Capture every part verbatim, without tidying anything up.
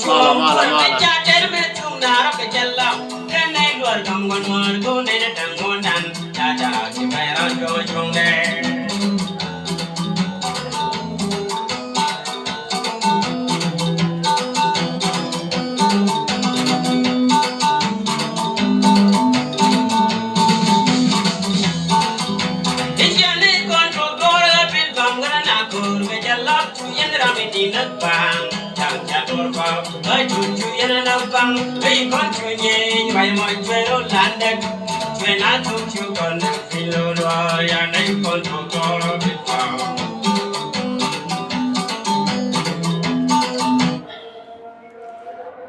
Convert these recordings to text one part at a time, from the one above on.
Mala, mala, mala.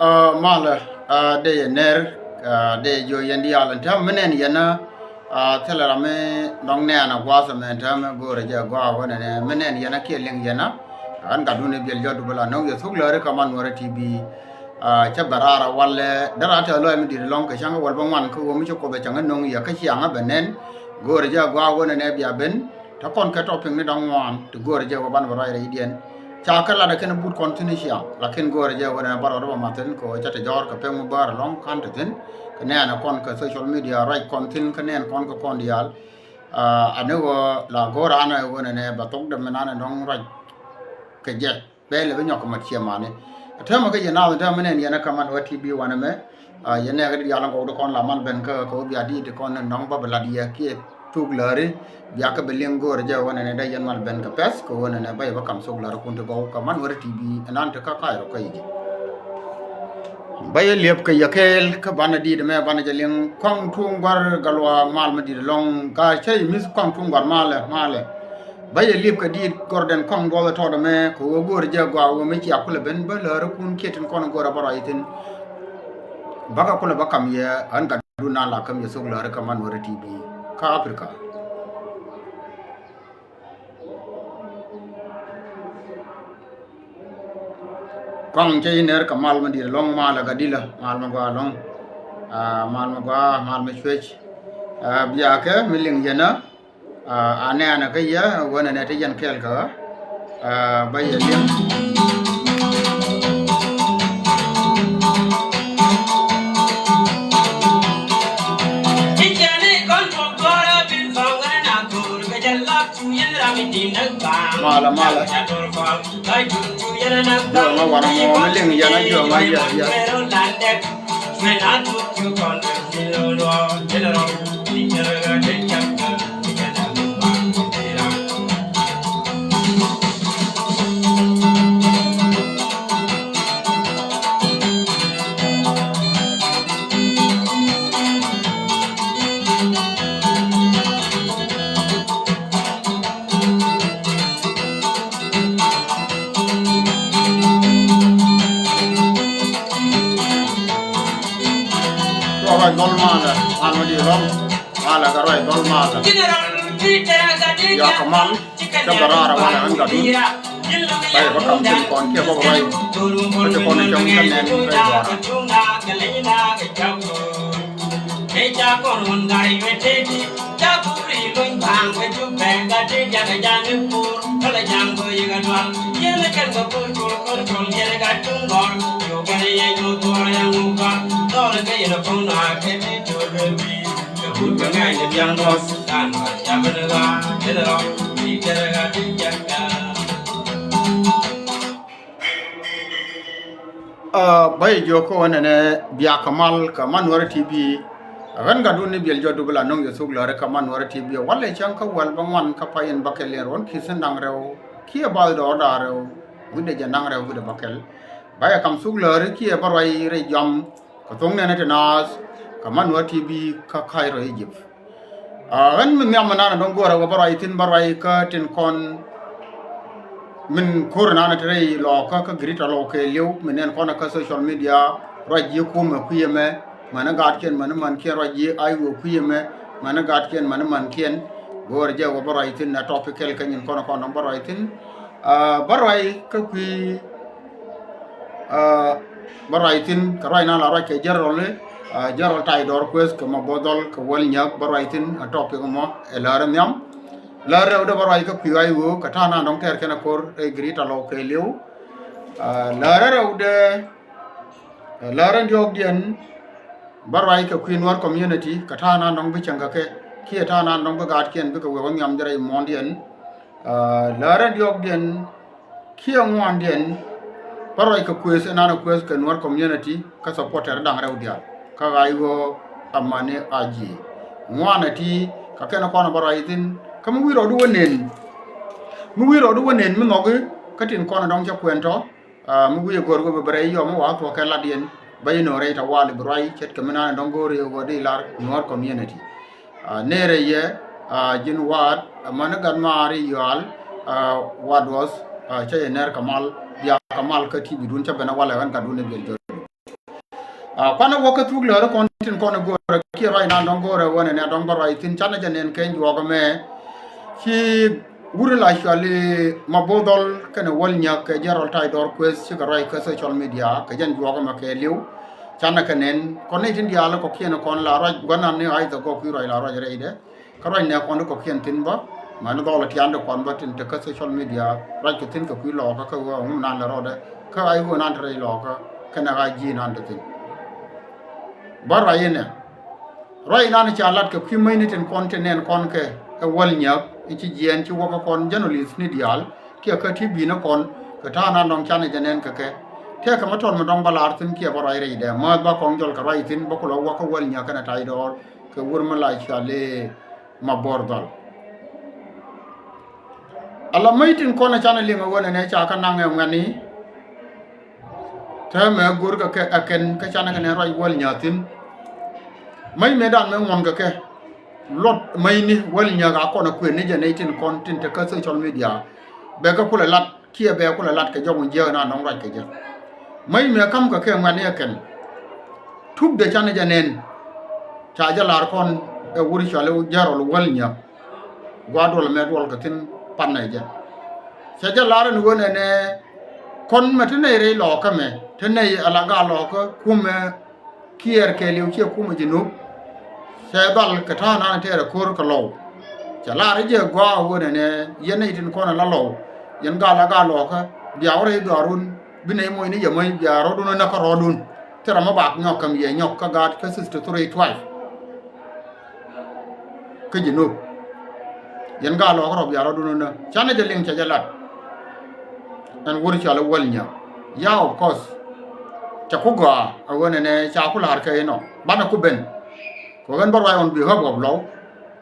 Aa, malɛ, aa, dee yɛ ner, aa, dee yɛ jiök yɛn diaal ɛn täämɛ mi nɛn yɛn ɛ, aa, thilɛ ram mi nɔŋ nɛɛn a gua̱a̱th ɛmɛ ɛn täämɛ go̱o̱rɛ jɛ a gɔaa wä nɛnɛ mi nɛn yɛn ɛ kiɛ liŋ yɛn ɛ. Ɣän gatdun ɛ biɛl jɔt dup ɛ la nöŋ yɛ thuk lääri kä man nuɔrɛ ti bi. Aa, cä bɛ raar a walɛ dee raar tɛth lɔaac mi di̱t ɛlɔ̱ŋ kɛ cäŋ kä wäl bä ŋuan kä ɣöö mi ci Kuoth ɛ cäŋ ɛ nöŋ yɛ kä ciaŋ ɛ bɛ nɛn. Go̱o̱rɛ jɛ a gɔaa wä nɛnɛ bia ben. Te kɔn kɛ topic ni da̱ŋ ŋuan ti go̱o̱rɛ jɛ wä banɛ bɛ ruac rɛydiɛn. Ca kɛ lat ɛ kɛn but kɔn thi̱n i̱ ciaŋ, lakin go̱o̱rɛ jɛ wä nɛ bä rɔɔdɛ bä math thi̱n kɛ ɣöö ca te jɔ̱ɔ̱r kɛ pek mi bäär ɛlɔ̱ŋ ka̱n te thi̱n. Kɛ nɛɛn ɛ kɔn kɛ social media ruac kɔn thi̱n, kɛ nɛɛn kɔn kɛ kɔn diaal. Aa, ani ɣöö la go̱o̱r an ɛ ɣöö nɛnɛ bɛ thok däm mi nan ɛ dɔ̱ŋ ruac kɛ jɛ. Bɛl ɛ bi nyɔk kɛ mat ciɛ mani. Ɛ täämɛ kä yɛn naath, ɛ täämɛ nɛn yɛn ɛ kaman wä ti bi wanɛ mɛ. Aa, yɛn nɛɛk di diaal in gɔw di kɔn la mal ben kä, kä wä bia di ti kɔn in nɔŋ bä bi lat yɛ kiɛ thuk lääri. Bia kä bi liŋ go̱o̱rɛ jɛ wä nɛnɛ dee yɛn mal ben kɛ pɛth kɛ wä nɛnɛ bä yɛ bä kam thuk lääri kun ti gɔw kɛ man wä ti bi in nan ti kä ka̱a̱c rɔ kä yic. Bä yɛ liɛp kɛ yɛ kɛɛl kä banɛ di̱i̱t mɛ banɛ jɛ liŋ kɔaŋ tuŋ gua̱r gal wa mal mi di̱i̱t ɛlɔ̱ŋ ka cä yɛ mi̱th kɔaŋ tuŋ gua̱r malɛ, malɛ. Bä yɛ li̱p kɛ di̱i̱t gɔrdɛn kɔaŋ duɔth ɛ tɔɔt ɛmɛ kɛ ɣöö go̱o̱rɛ jɛ gɔaa ɣöö mi cia kulɛ ben bä lääri kun kiɛ tin kɔn go̱o̱rɛ bä ruac thi̱n. Bä kɛ kulɛ bä kam yɛ ɣän gatdun nan la käm yɛ thok lääri kä man wä rɛ ti bi kä Aprika. Kɔaŋ cä ji̱ ner kɛ mal mi di̱i̱t ɛlɔ̱ŋ, mal ɛ gat dilä, mal mi gɔaa ɛlɔ̱ŋ. Aa, mal mi gɔaa, mal mi cuec. Aa, biakɛ mi liŋ yɛn ɛ. Aa, a nɛɛnɛ kä yɛ ɣöö nɛnɛ ti yɛn kɛɛl kɛ ɣä. Aa, bä yɛ liŋ. Malɛ, malɛ. Jiɔŋä wanɛ mɔ mi liŋ yɛn a jiɔŋä yɛ, yɛ. Ruac dhɔl malɛ, malɛ di lɔm, malɛ kɛ ruac dhɔl malɛ. Yakɛ mal, cä bɛ raar ɛ walɛ ɣän gatdun. Bay bä kam tin kɔn kiɛ bä bä ruac. Bä ti kɔn in cɔm in cä nɛn in ruac dhuaar. Bä yɛ jiök kä wä nɛnɛ biak kɛ mal kɛ Manuɛr T V. Ɣän gatdun ni biɛl jɔt dup la nöŋ yɛ thuk lääri kɛ Manuɛr T V. Walɛ cäŋ kä wäl bä ŋuan kä pay in bäkɛl in ruɔ̱n ki̱th in da̱ŋ rɛw kiɛ bath dɔɔr da̱ŋ rɛw wi̱cdɛ jɛ da̱ŋ rɛw wi̱cdɛ bäkɛl. Bä yɛ kam thuk lääri kiɛ bä ruac rɛy jɔam kɛ thoŋ nɛnɛ ti naath kɛ Manuɛr T V kä Cairo, Egypt. Ɣän mi nhiam mi nan dɔ̱ŋ go̱o̱rɛ wä bä ruac thi̱n bä ruac kä tin kɔn min ko̱r nan ti rɛy lɔɔkä kä Greater Lɔw kɛɛliw min nɛn kɔn kä social media. Ruac ji̱ kumɛ kui̱ ɛmɛ, mäni gaatkiɛn mäni mänkiɛn, ruac ji̱ aiwuɔ kui̱ ɛmɛ, mäni gaatkiɛn mäni mänkiɛn. Go̱o̱rɛ jɛ wä bä ruac thi̱n ɛ topic kɛl kä nyin kɔn kɔn dɔ̱ŋ bä ruac thi̱n. Bä ruac kä kui̱ bä ruac thi̱n kɛ ruac nan la ruac kɛ General, General Tay Dɔr Kueth kɛ Mabothol kɛ Wäl Nyäk bä ruac thi̱n ɛ topic mɔ ɛ lääri nhiam. Lääri rɛwdɛ bä ruac kä kui̱ ruac ɣöö kɛ ta̱a̱ nan dɔ̱ŋ tɛɛr kɛn ɛ ko̱r ɛ Greater Lɔw kɛɛliw. Lääri rɛwdɛ, lääri diɔ̱ɔ̱kdiɛn bä ruac kɛ kui̱ Nuäär community kɛ ta̱a̱ nan dɔ̱ŋ bi cäŋ kɛ kɛ kiɛ ta̱a̱ nan dɔ̱ŋ bi gaatkiɛn bikɛ wek wä nhiam jɛ rɛy muɔ̱ɔ̱ndiɛn. Lääri diɔ̱ɔ̱kdiɛn kiɛ ŋuandiɛn bä ruac kɛ kuëth ɛnan ɛ kuëth kɛ Nuäär community kä supporter da̱ŋ rɛw diaal kä ɣa̱c ɣöö amani a ji̱ ŋuan ɛ ti kɛ kɛn kɔn bä ruac thi̱n kä mi wi̱i̱ rɔɔdu wä nen, mi wi̱i̱ rɔɔdu wä nen mi nhɔki kä tin kɔn dɔ̱ŋ cä kuɛn tɔ̱. Mi wi̱i̱ go̱o̱r wä bɛ bɛ rɛy yɔm mi wa thuɔ̱k kɛ latdiɛn bä inɔ rɛy tawali bi ruac ce̱tkɛ mi nan dɔ̱ŋ go̱o̱r yɛ ɣöö di lar Nuäär community. Nërɛ yɛ ji̱n waat amäni gat maari yual. Waat duɔth cä yɛ nɛr kɛ mal bia kɛ mal kä T V dun cä ben a walɛ ɣän gat dun ɛ biɛl jɔt. Kuanɛ wä kä thuk lääri kɔn tin kɔn ɛ go̱o̱rɛ kiɛ ruac nan dɔ̱ŋ go̱o̱rɛ wänɛ nɛ dɔ̱ŋ bä ruac thi̱n canɛ jɛ nɛn keny juɔk ɛmɛ. Ci wuri la cuali Mabothol kɛnɛ Wäl Nyäk kɛ General Tay Dɔr Kueth cikɛ ruac kä social media kɛ jɛn juɔk ɛmɛ kɛɛliw. Canɛ kɛ nɛn kɔn ni tin diaal kɔkiɛn kɔn la ruac guanan ni a ithɛ gɔk kui̱ ruac la ruac rɛydɛ. Kä ruac nɛ kɔn ti kɔkiɛn thi̱n bä mani dhɔl tiandɛ kɔn bä tin te kä social media ruac kɛ thi̱n kɛ kui̱ lɔɔkä kä ɣöö ŋum nan lɛ rɔɔdɛ kä a i̱ ɣöö nan te rɛy lɔɔkä kɛnɛ a ji̱ nan te thi̱n. Bä ruac inɛ ruac nan ca lat kɛ kui̱ mäcni tin kɔn tin nɛn kɔn kɛ ɛ Wäl Nyäk in ci jiɛɛn ci wä kä kɔn journalist ni diaal kiɛ kä T V ni kɔn kɛ ta̱a̱ nan dɔ̱ŋ canɛ jɛ nɛn kɛ kɛ. Tëëkɛ mä tɔl mi dɔ̱ŋ bä lar thi̱n kiɛ bä ruac rɛydɛ määth bä kɔŋ jɔl kɛ ruac thi̱n bä kulɛ wä kä Wäl Nyäk kɛnɛ Tay Dɔr kɛ wur mi la cuali Mabothol. Ala mäc tin kɔn ɛ canɛ liŋ ɛ wänɛ nɛ ca kä naŋ ɛ ŋuɛ̈tni. Täämɛ go̱rkɛ kɛ ɛ kɛn kä canɛ kɛ nɛ ruac Wäl Nyäk thi̱n. Mäc mëëdan mëë ŋuɔ̱n kɛ kɛ luɔt mäcni Wäl Nyäk a kɔn ɛ kuëëni jɛ nɛy tin kɔn tin te kä social media. Bɛ kɛ kulɛ lat kiɛ bɛ kulɛ lat kɛ jɔk in jiääk na nɔŋ ruac kɛ jɛ. Mäc mëë ka̱m kɛ kɛ ŋuɛ̈tni ɛ kɛn. Thukdɛ canɛ jɛ nɛn ca jɛ lar kɔn ɛ wur cuali General Wäl Nyäk. Gua̱a̱r duɔl ɛmɛ duɔl kɛ thi̱n panɛ jɛ. Cɛ jɛ lar ɛn ɣöö nɛnɛ kɔn mɛ te nɛy rɛy lɔɔkä mɛ te nɛy ala gaat lɔɔkä kumɛ kiɛɛr kɛɛliw ciɛ kumɛ Junub. Cɛ dhal kɛ ta̱a̱ nan tɛɛr ɛ ko̱r kɛ Lɔw. Cɛ lar jɛ gɔaa ɣöö nɛnɛ yɛn nɛy tin kɔn ala Lɔw yɛn gaat ala gaat lɔɔkä bia wä rɛy dhɔaarun bi nɛy moc ni yɛ moc bia rɔɔdun ɛ näk kä rɔɔdun. Thilɛ ram mi bak nyɔk käm yɛ nyɔk kä gaat kä sixty three tribe kä Junub. Yɛn gaat lɔɔkä rɔ bia rɔɔdun ɛ näk canɛ jɛ liŋ cɛ jɛ lat. Ɛn wur cuali Wäl Nyäk. Ya of course. Cɛ ku gɔaa ɛ ɣöö nɛnɛ ca ku la̱r kɛ inɔ banɛ ku ben. Kɛ ɣän bä ruac on behalf of Lɔw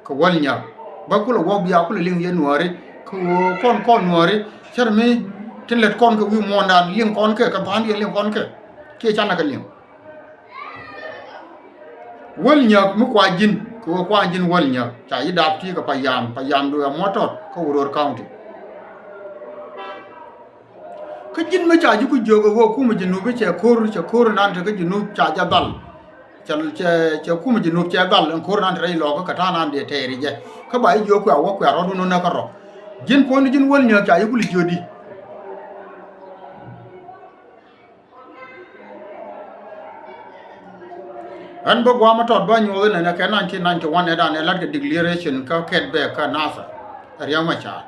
kɛ Wäl Nyäk. Bä kulɛ wä bia kulɛ liŋ yɛ Nuääri kɛ ɣöö kɔn kɔn Nuääri cär mi tin lät kɔn kɛ wi̱i̱ muɔ̱ɔ̱ndan liŋ kɔn kɛ kɛ tha̱a̱ŋdiɛn liŋ kɔn kɛ. Kiɛ canɛ kɛ liŋ. Wäl Nyäk mi kua ji̱n kɛ ɣöö kua ji̱n Wäl Nyäk ca ji̱ dap ti̱i̱ kɛ payam payam duɛ muɔ̱t tɔt kä Uror County. Kä ji̱n mi ca ji̱ ku jiök ɛ ɣöö kumɛ Junub cɛ ko̱r cɛ ko̱r nan te kä Junub ca jɛ dhal. Cɛ cɛ cɛ kumɛ Junub cɛ dhal ɛn ko̱r nan te rɛy lɔɔkä kɛ ta̱a̱ nan dee tɛɛri jɛ kä ba ji̱ jiök kuɛ a wä kuɛ a rɔɔdun ɛ näk kä rɔ. Ji̱n puɔ̱nydu ji̱n Wäl Nyäk ca ji̱ ku li jiötdi. Ɣän bä gua̱a̱m ɛ tɔt bä nyuɔth inɛnɛ kɛ nineteen ninety-one ɛ dan ɛ lat kɛ declaration kä Quebec kä Nasser. Riɛk Machar.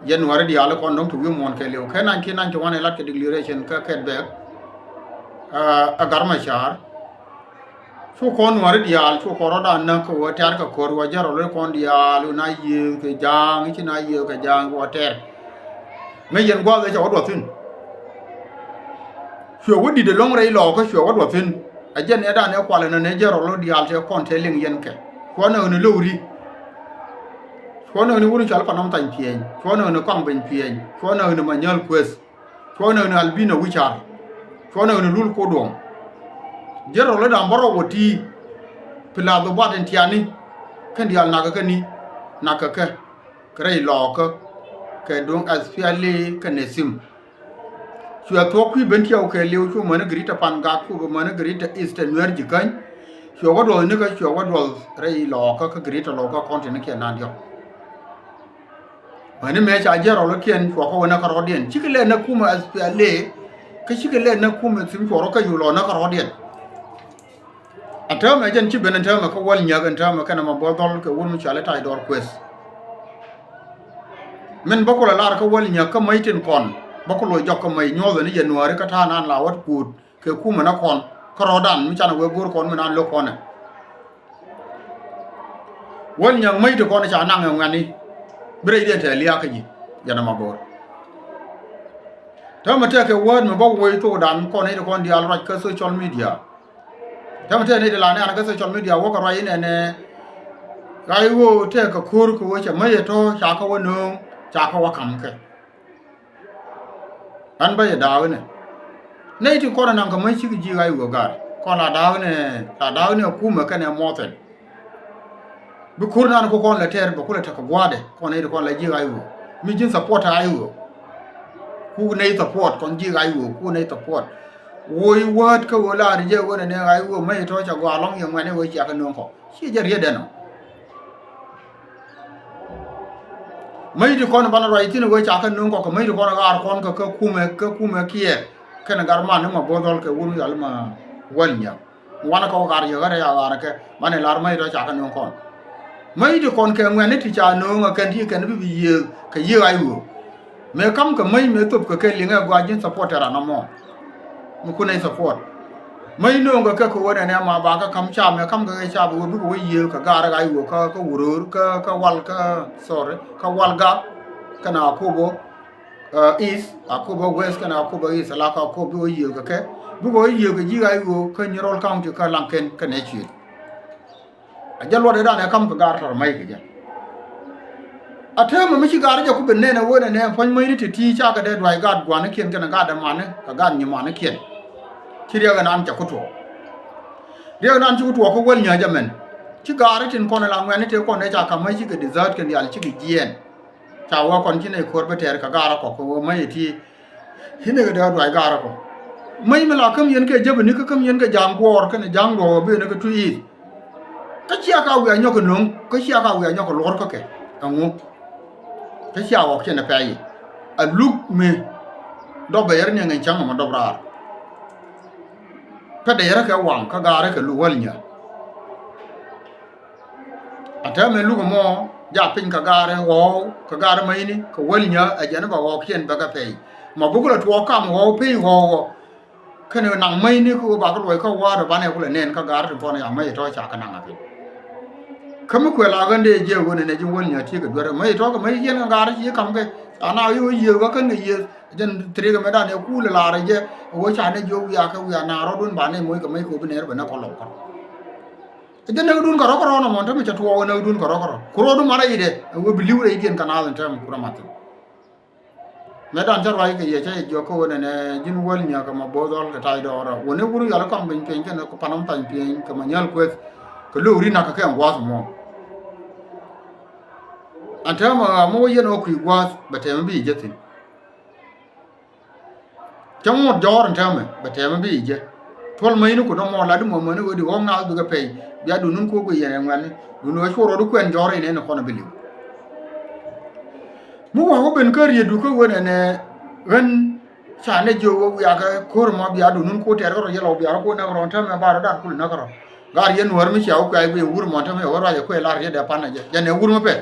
January diaal kɔn dɔ̱ŋ ti wi̱i̱ muɔ̱ɔ̱n kɛɛliw. Kɛ nineteen ninety-one ɛ lat kɛ declaration kä Quebec. Ɛ Gat Machar. Cu kɔn Nuäri diaal, cu kɔn rɔ̱dan näk kɛ ɣöö tɛ̈r kɛ ko̱r ɣöö jɛn rɔl kɔn diaal, ɣöö na yiëëth kɛ ja̱a̱ŋ, ci na yiëëth kɛ ja̱a̱ŋ, ɣöö tɛ̈r. Mëë yɛn gua̱a̱th ɛ cɛ wä duɔth thi̱n. Cuɛ wä di̱t ɛlɔ̱ŋ rɛy lɔɔkä cuɛ wä duɔth thi̱n. Ɛ jɛn ɛ dan ɛ kual ɛn ɛ jɛn rɔl diaal tɛ kɔn tɛ liŋ yɛn kɛ. Cuɔ nɛ ɣöö ni Lowri. Cuɔ nɛ ɣöö ni wun cɔal Panɔm Thany Piɛny. Cuɔ nɛ ɣöö ni Kɔaŋ Beny Piɛny. Cuɔ nɛ ɣöö ni Manyäl Kueth. Cuɔ nɛ ɣöö ni Albino Wicar. Cuɔ nɛ ɣöö ni Lul Koduɔŋ. Jɛn rɔl ɛ dan bä rɔw wä ti. Pi lath ɔ buat in tiani. Kɛn diaal nakä kɛ ni. Nakä kɛ. Kɛ rɛy lɔɔkä. Kɛ duŋ S P L A kɛ nɛ thim. Cuɛ thuɔ̱k kui̱ ben tiɛw kɛɛliw cu mäni Greater Pangak cu bi mäni Greater Eastern Nuer Jikäny. Cuɛ wä duɔth nikä cuɛ wä duɔth rɛy lɔɔkä kä Greater lɔɔkä kɔn tini kiɛn nan diɔ̱k. Mäni mëë ca jiɛn rɔlikiɛn cuɔ kä wä näk kärɔɔdiɛn cikɛ lɛ näk kumɛ S P L A. Kä cikɛ lɛ näk kumɛ thim cuɔrɔ kä yul ɔ näk kärɔɔdiɛn. Ɛn täämɛ jɛn ci ben ɛn täämɛ kä Wäl Nyäk ɛn täämɛ kɛnɛ Mabuɔth Dhɔl kɛ wun mi cɔal i̱ Ta̱y Dɔɔr Kueth. Min bä kulɛ lar kä Wäl Nyäk kä mäc tin kɔn bä kulɛ jɔk kä mäc nyuɔthɛ ni Januari kä ta̱a̱ nan la wät kuut kɛ kumɛ nä kɔn kä rɔɔdan mi canɛ wee go̱o̱r kɔn mi nan lo̱k kɔnɛ. Wäl Nyäk mäc ti kɔn ca naŋ ɛ ŋuɛ̈tni bi rɛydiɛn tɛɛ lia̱a̱ kä ji̱ jɛn ɛ Mabuɔth. Täämɛ tëëkɛ wääd mi bä woc thokdan kɔn nɛy ti kɔn diaal ruac kä social media. Täämɛ tëë nɛy ti la nɛ̈ɛ̈n kä social media wäkɛ ruac inɛnɛ. Ɣa̱c ɣöö tëëkɛ ko̱r kɛ ɣöö cɛ mäc ɛ tɔ̱ ca kä wä nööŋ ca kä wä ka̱m kɛ. Ɣän bä yɛ da̱a̱k inɛ. Nɛy ti kɔn ɛ naŋ kɛ mäc cikɛ ji̱ ɣa̱c ɣöö gaat kɔn la da̱a̱k inɛ. La da̱a̱k inɛ kumɛ kɛnɛ mɔthɛn. Bi ko̱r nan ku kɔn lɛ tɛr bɛ ku lɛ tekɛ gua̱a̱dɛ kɔn nɛy ti kɔn lɛ ji̱ ɣa̱c ɣöö mi ji̱n support ɣa̱c ɣöö. Ku nɛy support kɔn ji̱ ɣa̱c ɣöö ku nɛy support. Woc wääd kä ɣöö la̱r jɛ ɣöö nɛ nɛ ɣa̱c ɣöö mäc tɔ̱ ca gɔaa lɔ̱ŋ yɛ ŋuɛ̈tni ɣöö ciakɛ nööŋ kɔ ciɛ jɛ rietdɛn ɔ. Mäc ti kɔn banɛ ruac thi̱n ɣöö ca kä nööŋ kɔ kɛ mäc ti kɔn ɣaar kɔn kɛ kä kumɛ kä kumɛ kiɛ kɛnɛ gar man ni Mabuɔth Dhɔl kɛ wun wial ma Wäl Nyäk. Wanɛ kɛ wä ɣaar yɛ ɣärɛ ya ɣaar kɛ banɛ lar mäc tɔ̱ ca kä nööŋ kɔn. Mäc ti kɔn kɛ ŋuɛ̈tni ti ca nööŋ ɛ kɛn ti kɛn bi bi yiëëk kɛ yiëëk a yuöök. Mëë ka̱m kɛ mäc mëë thop kɛ kɛ liŋɛ gɔaa ji̱n support tɛ ran amɔ. Mi kun nɛy support. Mäc nööŋ kɛ kɛ kɛ ɣöö nɛnɛ ma ba kä ka̱m ca mëë ka̱m kɛ kɛ ca bi wä bikɛ wä yiëëk kɛ gaarä ɣa̱c ɣöö kä kä wuröör kä kä wal kä sorry kä wal gak kɛnɛ Akobo. East Akobo West kɛnɛ Akobo East ala kä Akobo bikɛ wä yiëëk kɛ kɛ bikɛ wä yiëëk kɛ ji̱ ɣa̱c ɣöö kä Nyirol County kä Laŋkɛn kɛnɛ Cuël. A jɛ luɔt ëëdan ɛ ka̱m kɛ gaar tɔr mac kɛ jɛ. A täämɛ mi ci gaar jɛ ku ben nɛn ɛ wen ɛ nɛ puɔ̱ny mäcni ti ti cakɛ dee duac gaat gua̱nikiɛn kɛnɛ gaat dämani kɛ gaat nyimanikiɛn. Ci riɛk ɛnan cɛ ku tuɔɔk. Riɛk ɛnan ci ku tuɔɔk kä wäl nyääc ɛmɛn. Ci gaar itin kɔn ɛ la ŋuɛ̈tni tëë kɔn ɛ ca ka̱m mac cikɛ desert kɛn diaal cikɛ jiɛɛn. Ca wä kɔn ci nɛy ko̱r bi tɛɛr kɛ gaar ɛ kɔk kɛ wä mac ɛ ti. Ci nɛy kɛ dee duac gaar ɛ kɔk. Mac mi la käm yɛn kɛ jäpɛ ni kä käm yɛn kɛ ja̱a̱ŋ guɔɔr kɛnɛ ja̱a̱ŋ duɔ̱ɔ̱k ɛ ben ɛ kɛ tui̱ i̱. Kä cia ka wiaa nyɔk kɛ no̱o̱ŋ kä cia ka wiaa nyɔk kɛ luɔr kä kɛ. Ɛŋu. Kä cia ɣɔk cɛn ɛ pɛy i̱ a luk mi. Dɔp bɛ yɛr ni ŋɛny cäŋ ɛmɔ dɔp raar. Kä dee yɛr kɛ waŋ kä gaar ɛ kɛ luk wäl nyä. A täämɛ luk ɛmɔ jak piny kɛ gaar ɛ ɣɔw kɛ gaar ɛ mäcni kɛ wäl nyä ɛ jɛn ɛ bɛ ɣɔk cɛn bɛ kɛ pɛy. Ma buk lɛ tuɔɔk kam ɣɔw piny ɣɔw ɣɔ. Kɛnɛ naŋ mäcni kä ɣöö bakɛ luɔc kä wa̱a̱r ɛ banɛ kulɛ nɛn kä gaar tin kɔn ya mäc tɔ̱ ca kɛ naŋ a piny. Kä mi kuɛ la ɣän dee jiɛ ɣöö nɛnɛ ji̱ wäl nyä tiek kɛ duer mäc tɔ̱ kɛ mäc yiɛn kɛ gaar ci ka̱m kɛ. Ca na ɣöö yiëëth kä kän kɛ yiëëth jɛn thiriek ɛmɛ dan ɛ kuul ɛ laar ɛ jɛ ɛ ɣöö ca nɛ jiök wiaa kɛ wiaa na rɔ̱dun banɛ moc kɛ mäc kɛ ɣöö bi nɛɛr bɛ nɛ kɔn lɔk kɔn. Ɛ jɛn näkdun kɛ rɔ̱ kɛ rɔ̱ nɔmɔ tämɛ cɛ tuɔɔk ɛ näkdun kɛ rɔ̱ kɛ rɔ̱ ku rɔ̱dun marɛ yitdɛ ɛ ɣöö bi li̱w rɛydiɛn kɛ naath ɛn täämɛ ku rɔ mathin. Mëëdan cä ruac kɛ yɛ cä yɛ jiɔk kä ɣöö nɛnɛ ji̱n wäl nyäk kɛ ma bo̱o̱th ɣɔl kɛ ta̱y dɔɔrä. Wäni wur yal kɔm piny piny kɛnɛ kɛ Panɔm Thany Piɛny kɛ Manyäl Kueth kɛ lo̱o̱k ri nak kɛ kɛ ɛn gua̱a̱th mɔ. Ɛn täämɛ ɣa̱a̱ mi wä yɛn ɣä kui̱ gua̱a̱th bɛ tɛmɛ bi yɛ jɛ thi̱n. Cä ŋuɔ̱t jɔɔr ɛn täämɛ bɛ tɛmɛ bi yɛ jɛ. Tuɔl mäcni ku dɔ̱ŋ mɔ lat di mɔ mäni ɣöö di ɣɔ̱k naath bikɛ pɛy bia duundun kuɔk bi yɛn ɛ ŋuɛ̈tni duundɛ ɣöö cuɔ rɔɔdu kuɛn jɔɔr in ɛn kɔn ɛ bi li̱w. Mi wa̱a̱ wä ben kä rietdu kä wen ɛnɛ ɣän ca nɛ jiök wä wiakɛ ko̱r mɔ bia duundun kuɔk tɛɛr kä rɔ yɛl ɔ bia rɔ kuɔk näk rɔ ɛn täämɛ ba rɔ dan kul näk rɔ. Gar yɛn Nuäär mi cia wä kuɛ̈ɛ̈c bi wur mɔn tämɛ wä ruac ɛ kuɛ lar riet dɛ pan ɛ jɛ jɛn ɛ wur mi pɛl.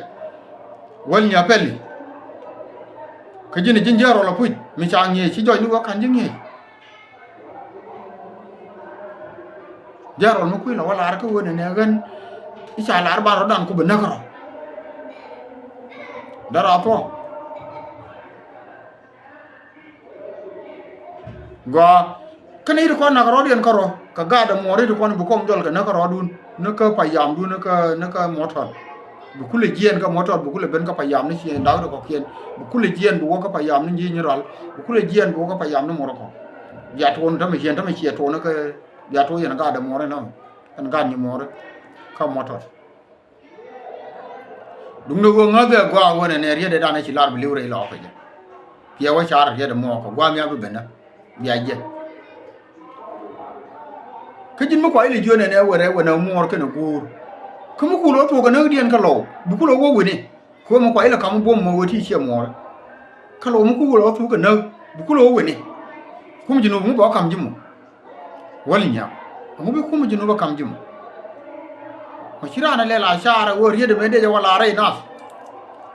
Wäl nyia pɛli. Kä ji̱n ji̱n ji̱ rɔl apuc mi ca ŋi̱eec ci jɔc ni wä ka̱n ji̱ ŋi̱eec. Ji̱ rɔl mi kui̱ la wä lar kä wen ɛnɛ ɣän i̱ ca lar ban rɔ̱dan ku bi näk rɔ. Dara thuɔ̱k. Gɔaa. Kä ni ti kɔn nak rɔɔdiɛn kärɔ kɛ gaat ɛmɔ ri ti kɔn bi kɔm jɔl kɛ näk kärɔɔdun ni kä payamdun ni kä ni kä mɔtɔr. Bi kulɛ jiɛɛn kä mɔtɔr bi kulɛ ben kä payam ni ciɛ dak ti kɔkiɛn. Bi kulɛ jiɛɛn bi wä kä payam ni ji̱ nyi rɔal. Bi kulɛ jiɛɛn bi wä kä payam ni mɔr kɔ. Bia tuɔn tämɛ ciɛn tämɛ ciɛ tuɔn ni kä bia tuɔn yɛn gaat ɛmɔ ri nɔ. Ɛn gaat nyi mɔr kä mɔtɔr. Duŋdɛ ɣöö ŋäthɛ gua̱a̱ ɣöö nɛnɛ rietdɛ danɛ ci lar bi li̱w rɛy lɔɔk kɛ jɛ. Piɛ wä car rietdɛ muɔɔk kɛ gua̱a̱ mi a bi ben nä bia jiɛn. Kä ji̱n mi kua ilɛ jiön nɛnɛ wɛrɛ wɛnɛ muɔɔr kɛnɛ guur. Kä mi kul wä thuɔ̱k kɛ näkdiɛn kä lɔw bi kul wä wä wini. Kɛ ɣöö mi kua ilɛ kam buɔ̱m mɔ ɣöö ti ciɛ muɔɔr. Kä lɔw mi kul wä thuɔ̱k kɛ näk bi kul wä wini. Kum ji̱ nup mi bɛ wä kam ji̱ mɔ. Wäl nyam. Ɛŋu bi kumɛ ji̱ nup ɛ kam ji̱ mɔ? Mɔ ci raan ɛ lɛl a caar ɛ ɣöö riet ɛmɛ dee jɛ wä la rɛy nath.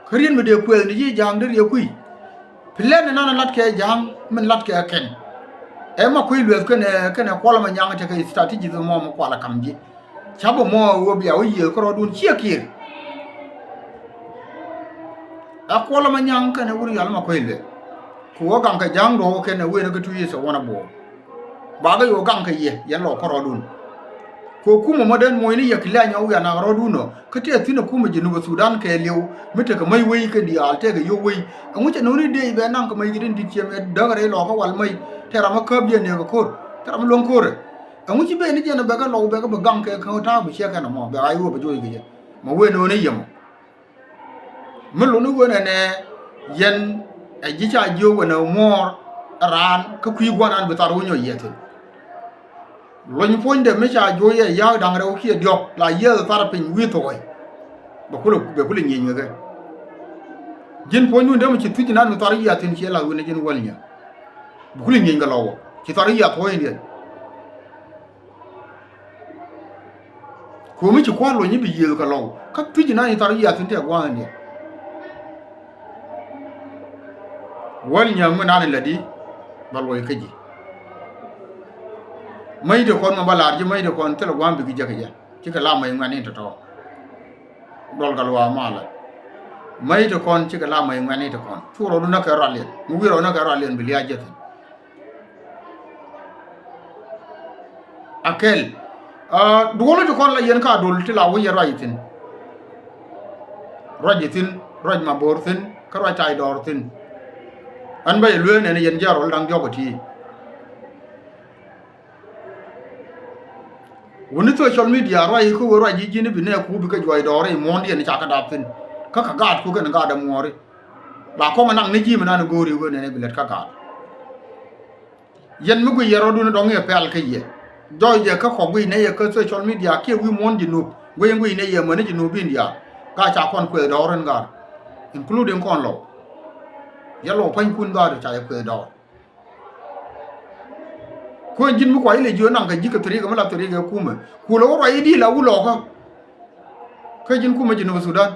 Kä riet mi dee kuɛth ni ji̱ ja̱a̱ŋ dee riɛ kui̱. Plan ɛ nan ɛ lat kɛ ja̱a̱ŋ min lat kɛ kɛn. Ɛ ma kui̱ luɛth kɛnɛ kɛnɛ kuɔl ɛmɛ nyaŋ tekɛ strategy mɔ mi kual ɛ kam ji̱. Ca bä mɔ ɣöö bia wä yiëë kärɔɔdun ciɛ kiɛɛr. Ɛ kuɔl ɛmɛ nyaŋ kɛnɛ wur yal ma kuec lueth. Ku wä gaŋ kɛ ja̱a̱ŋ duɔ̱ɔ̱k kɛnɛ wen kä two years ɛ wän ɛ buɔɔk. Bakɛ yo̱o̱ gaŋ kɛ yɛ yɛn lɔ kärɔɔdun. Kɛ kumɛ mɔ den moc ni yɛ kɛ liany ɔ wian nak rɔɔdun ɔ kä tɛth thi̱n ɛ kumɛ Jinub Sudan kɛɛliw mi tekɛ mäc wei kɛn diaal tɛkɛ yio̱w wei. Ɛŋu cɛ no̱o̱ni dee bɛ naŋ kɛ mäc kɛ tin di̱t ciɛm ɛ däk rɛy lɔ kä wal mäc tɛ ram ɛ käp jɛ niɛk ɛ ko̱r tɛ ram ɛ luäŋ ko̱rɛ. Ɛŋu ci ben ni jɛn ɛ bɛ kɛ lɔw bɛ kɛ bi gaŋ kɛ kä ta̱a̱ bi ciɛ kɛn ɛmɔ bɛ ɣa̱c ɣöö bɛ joc kɛ jɛ. Mɛ wen no̱o̱ni yɛ mɔ. Mi luni wen ɛnɛ yɛn ɛ ji̱ ca jiök wen ɛ muɔɔr ɛ raan kä kui̱ gua̱n an bi thar wä nyɔc yɛ thi̱n. Lony puɔ̱nydɛ mi ca juɔc yɛ ya̱a̱k da̱ŋ rɛw kiɛ diɔ̱k la yiëëth thar piny wi̱i̱ thuɔɔc. Bɛ kulɛ bɛ kulɛ nyieny kɛ kɛ. Ji̱n puɔ̱nydun dee mi ci thui̱c nan mi thar yiath thi̱n ciɛ la̱th wen ɛ ji̱n wäl nyɛ. Bɛ kulɛ nyieny kɛ lɔwɔ ci thar yiath puɔ̱nydiɛn. Kuɔ̱mi ci kua̱r luɔ̱ny i̱ bi yiëëth kɛ lɔw kä thi̱c inan i̱ thar yiath in tɛk gua̱a̱th in diɛn. Wäl nyääŋ mi nan in lätdi bä luɔc kä ji̱. Mäc ti kɔn mɛ bä la̱r ji̱ mäc ti kɔn thilɛ gua̱a̱m bikɛ jek kɛ jɛ cikɛ la mäc ŋuɛ̈tni tɔ̱tɔ̱. Duɔl kɛ luaak malɛ mäc ti kɔn cikɛ la mäc ŋuɛ̈tni ti kɔn cu rɔɔdu näk kɛ rualiɛn mi wi̱i̱ rɔɔdu näk kɛ rualiɛn bi lia̱a̱ jek thi̱n. A kɛl. Duɔli ti kɔn la yɛn ka dol ti la wä yɛ ruac ithin. Ruac ithin, ruac ma bo̱o̱r thin, kä ruac tay dɔɔr thin. Ɛn bä yɛ luee nɛn yɛn jɛ rɔl da̱ŋ diɔk iti. Wuni social media ruac ikä wee ruac i̱ ji̱n i̱ bi nɛɛku bikɛ juɔc dɔɔr i̱ muɔ̱ɔ̱n diɛn i̱ ca kä dap thin. Kä kɛ gaatku kɛn gaat ɛ muɔ̱ɔ̱ri. La kɔŋ ɛ naŋ ni ji̱ mi nan i̱ go̱o̱ri wee nɛn i̱ bi lät kä gaat. Yɛn mi guic yɛ rɔ̱dun dɔ̱ŋ yɛ pɛl kä yɛ. Jɔɔc jɛ kä kɔk guic nɛ yɛ kä social media kiɛ wi̱i̱ muɔ̱ɔ̱n Jinub guic in guic nɛ yɛ mäni Jinub India. Ka ca kɔn kueth dɔɔr in gaar. Including kɔn lɔw. Yɛ lɔw pa̱nykun gaar ca yɛ kueth dɔɔr. Kuën ji̱n mi kua ilɛ jiö naŋ kɛ ji̱ kɛ thirikɛ mi la thirikɛ kumɛ. Kulɛ wä ruac i̱ di̱i̱l a wulɔɔkä. Kä ji̱n kumɛ Jinub Sudan.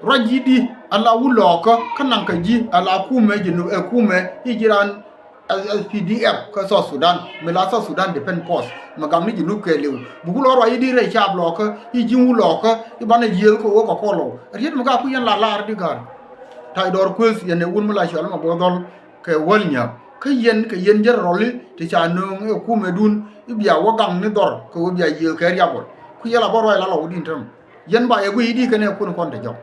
Ruac ji̱ di ala wulɔɔkä kä naŋ kɛ ji̱ ala kumɛ Jinub ɛ kumɛ i̱ ji̱ raan S P D F kä South Sudan mi la South Sudan Defense Force mi gam ni Jinub kɛɛliw. Buk lɔ ruac i̱ di rɛy caap lɔɔkä i̱ ji̱ wulɔɔkä i̱ banɛ jiëël kɛ wä kɛ kɔlɔw. Riet mi ka kui̱ yɛn la laar di ga̱r. Ta̱y dɔɔr kueth yɛn ɛ wun mi la cɔal ma bo̱o̱ dhɔl. Kɛ wäl nyääk kä yɛn kɛ yɛn jɛ rɔli ti ca nööŋ ɛ kumɛdun i̱ bia wä gaŋ ni dhɔr kɛ wä bia yiëë kɛ riabɔl. Ku yɛl a bä ruac la lɔ wä din täämɛ yɛn ba yɛ guiy i̱ di kɛn ɛ kun kɔn te jɔk.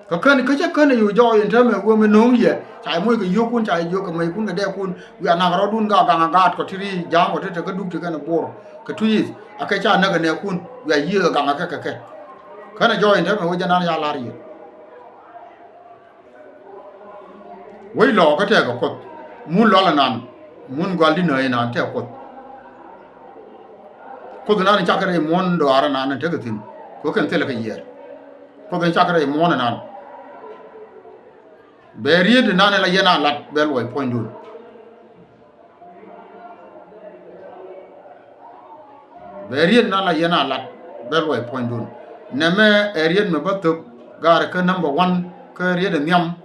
Kä kän kä cä kän ɛ yu jɔɔk in täämɛ wä mi nööŋ yɛ ca yɛ moc kɛ yio̱o̱kun ca yɛ jiök kɛ mɛykun kɛ dɛɛkun wiaa nak rɔ̱dun ka gaŋ a gaat kɔ ti ri ja̱a̱ŋ kɔ ti te kä duk ti kɛn ɛ buɔr kɛ tui̱th a kɛ ca näk ɛ nɛɛkun wiaa yiëë kɛ gaŋ a kɛ kɛ kɛ. Kän ɛ jɔɔk in täämɛ wä jɛ nan ca la̱r yɛ. Wec lɔɔkä tɛɛkɛ Kuoth. Mun lual ɛnan, mun gual di nääc ɛnan tɛɛ Kuoth. Kuoth ɛnan cakɛ rɛy muɔ̱ɔ̱n dɔaar ɛnan tekɛ thi̱n. Kuoth kɛn thilɛ kɛ yiɛɛr. Kuoth ɛn cakɛ rɛy muɔ̱ɔ̱n ɛnan. Bɛ riet ɛnan ɛ la yɛn a lat bɛ luɔc puɔ̱nydun. Bɛ riet na la yɛn a lat bɛ luɔi puɔ̱nydun. Nɛmɛ ɛ riet mi bä thöp gaar kä number one kä riet ɛ nhiam.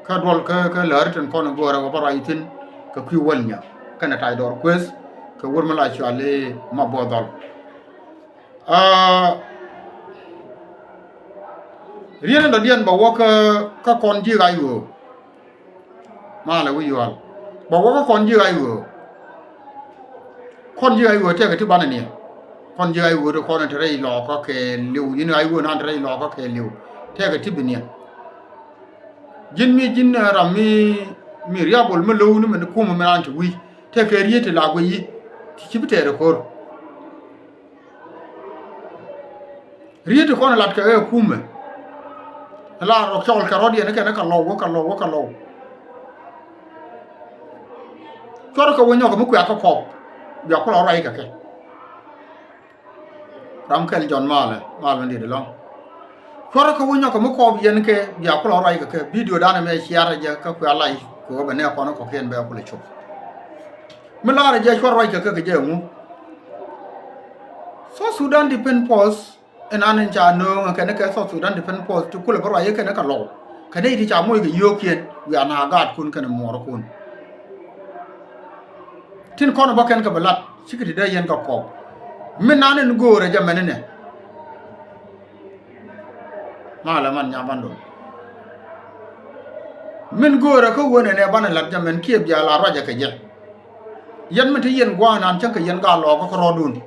Kä duɔl kä kä läri tin kɔn go̱o̱rɛ wä bä ruac ithin kɛ kui̱ wäl nya kɛnɛ ta̱y dɔɔr kueth kɛ wur mi la cuali ma buɔth dhɔl. Aa, riet in dɔ̱diɛn bɛ wä kä kä kɔn ji̱ ɣac ɣöö. Malɛ wi̱i̱ yual bɛ wä kä kɔn ji̱ ɣac ɣöö. Kɔn ji̱ ɣac ɣöö tɛkɛ ti banɛ niɛ. Kɔn ji̱ ɣac ɣöö ti kɔn in te rɛy lɔɔkä kɛ liw, ji̱n ɣac ɣöö nan te rɛy lɔɔkä kɛ liw. Tɛkɛ ti bi niɛ. Ji̱n mi ji̱n, eh, ram mi mi riabol mi lo̱w ni mɛn kumɛ mi nan ti wi̱i̱ tɛkɛ riet ti la guiy yi. Ti ci bi tɛɛr ɛ ko̱r. Riet ti kɔn lat kɛ ɛ kumɛ. La rɔ cɔl kɛ rɔ̱diɛn kɛn kɛ lɔw wä kɛ lɔw wä kɛ lɔw. Cuɔr kɛ wä nyɔk mi kuɛ kä kɔp. Bia kulɔ ruac kɛ kɛ. Ram kɛl Jɔn malɛ malɛ ni di lɔŋ. Cuɔr kɛ wä nyɔk mi kɔp yɛn kɛ bia kulɔ ruac kɛ kɛ. Video danɛ mɛ ciar jɛ kä kuɛ lac kɛ wä bɛ nɛ kɔn kɔkiɛn bɛ kulɛ cop. Mi laarɛ jɛ cuɔr ruac kɛ kɛ kɛ jɛ ŋu. South Sudan Defense Force. Ɛn an in ca nööŋ kɛn kɛ South Sudan Defense Force ti kulɛ bä ruac kɛn kɛ lɔw kɛn i̱ ti ca moc kɛ yio̱o̱kiɛn wiaa na gaatkun kɛn muɔɔrkun. Tin kɔn bä kɛn kɛ bɛ lat cikɛ ti dee yɛn kɛ kɔk. Min nan in göörä jɛ mɛn inɛ. Malɛ man nyabandun. Min göörä kä wen ɛnɛ banɛ lat jɛ mɛn kiɛ bia la ruacɛ kɛ jɛ. Yɛn mi te yɛn gua̱a̱k nan cäŋ kɛ yɛn gaa lɔɔkä kä rɔɔdun.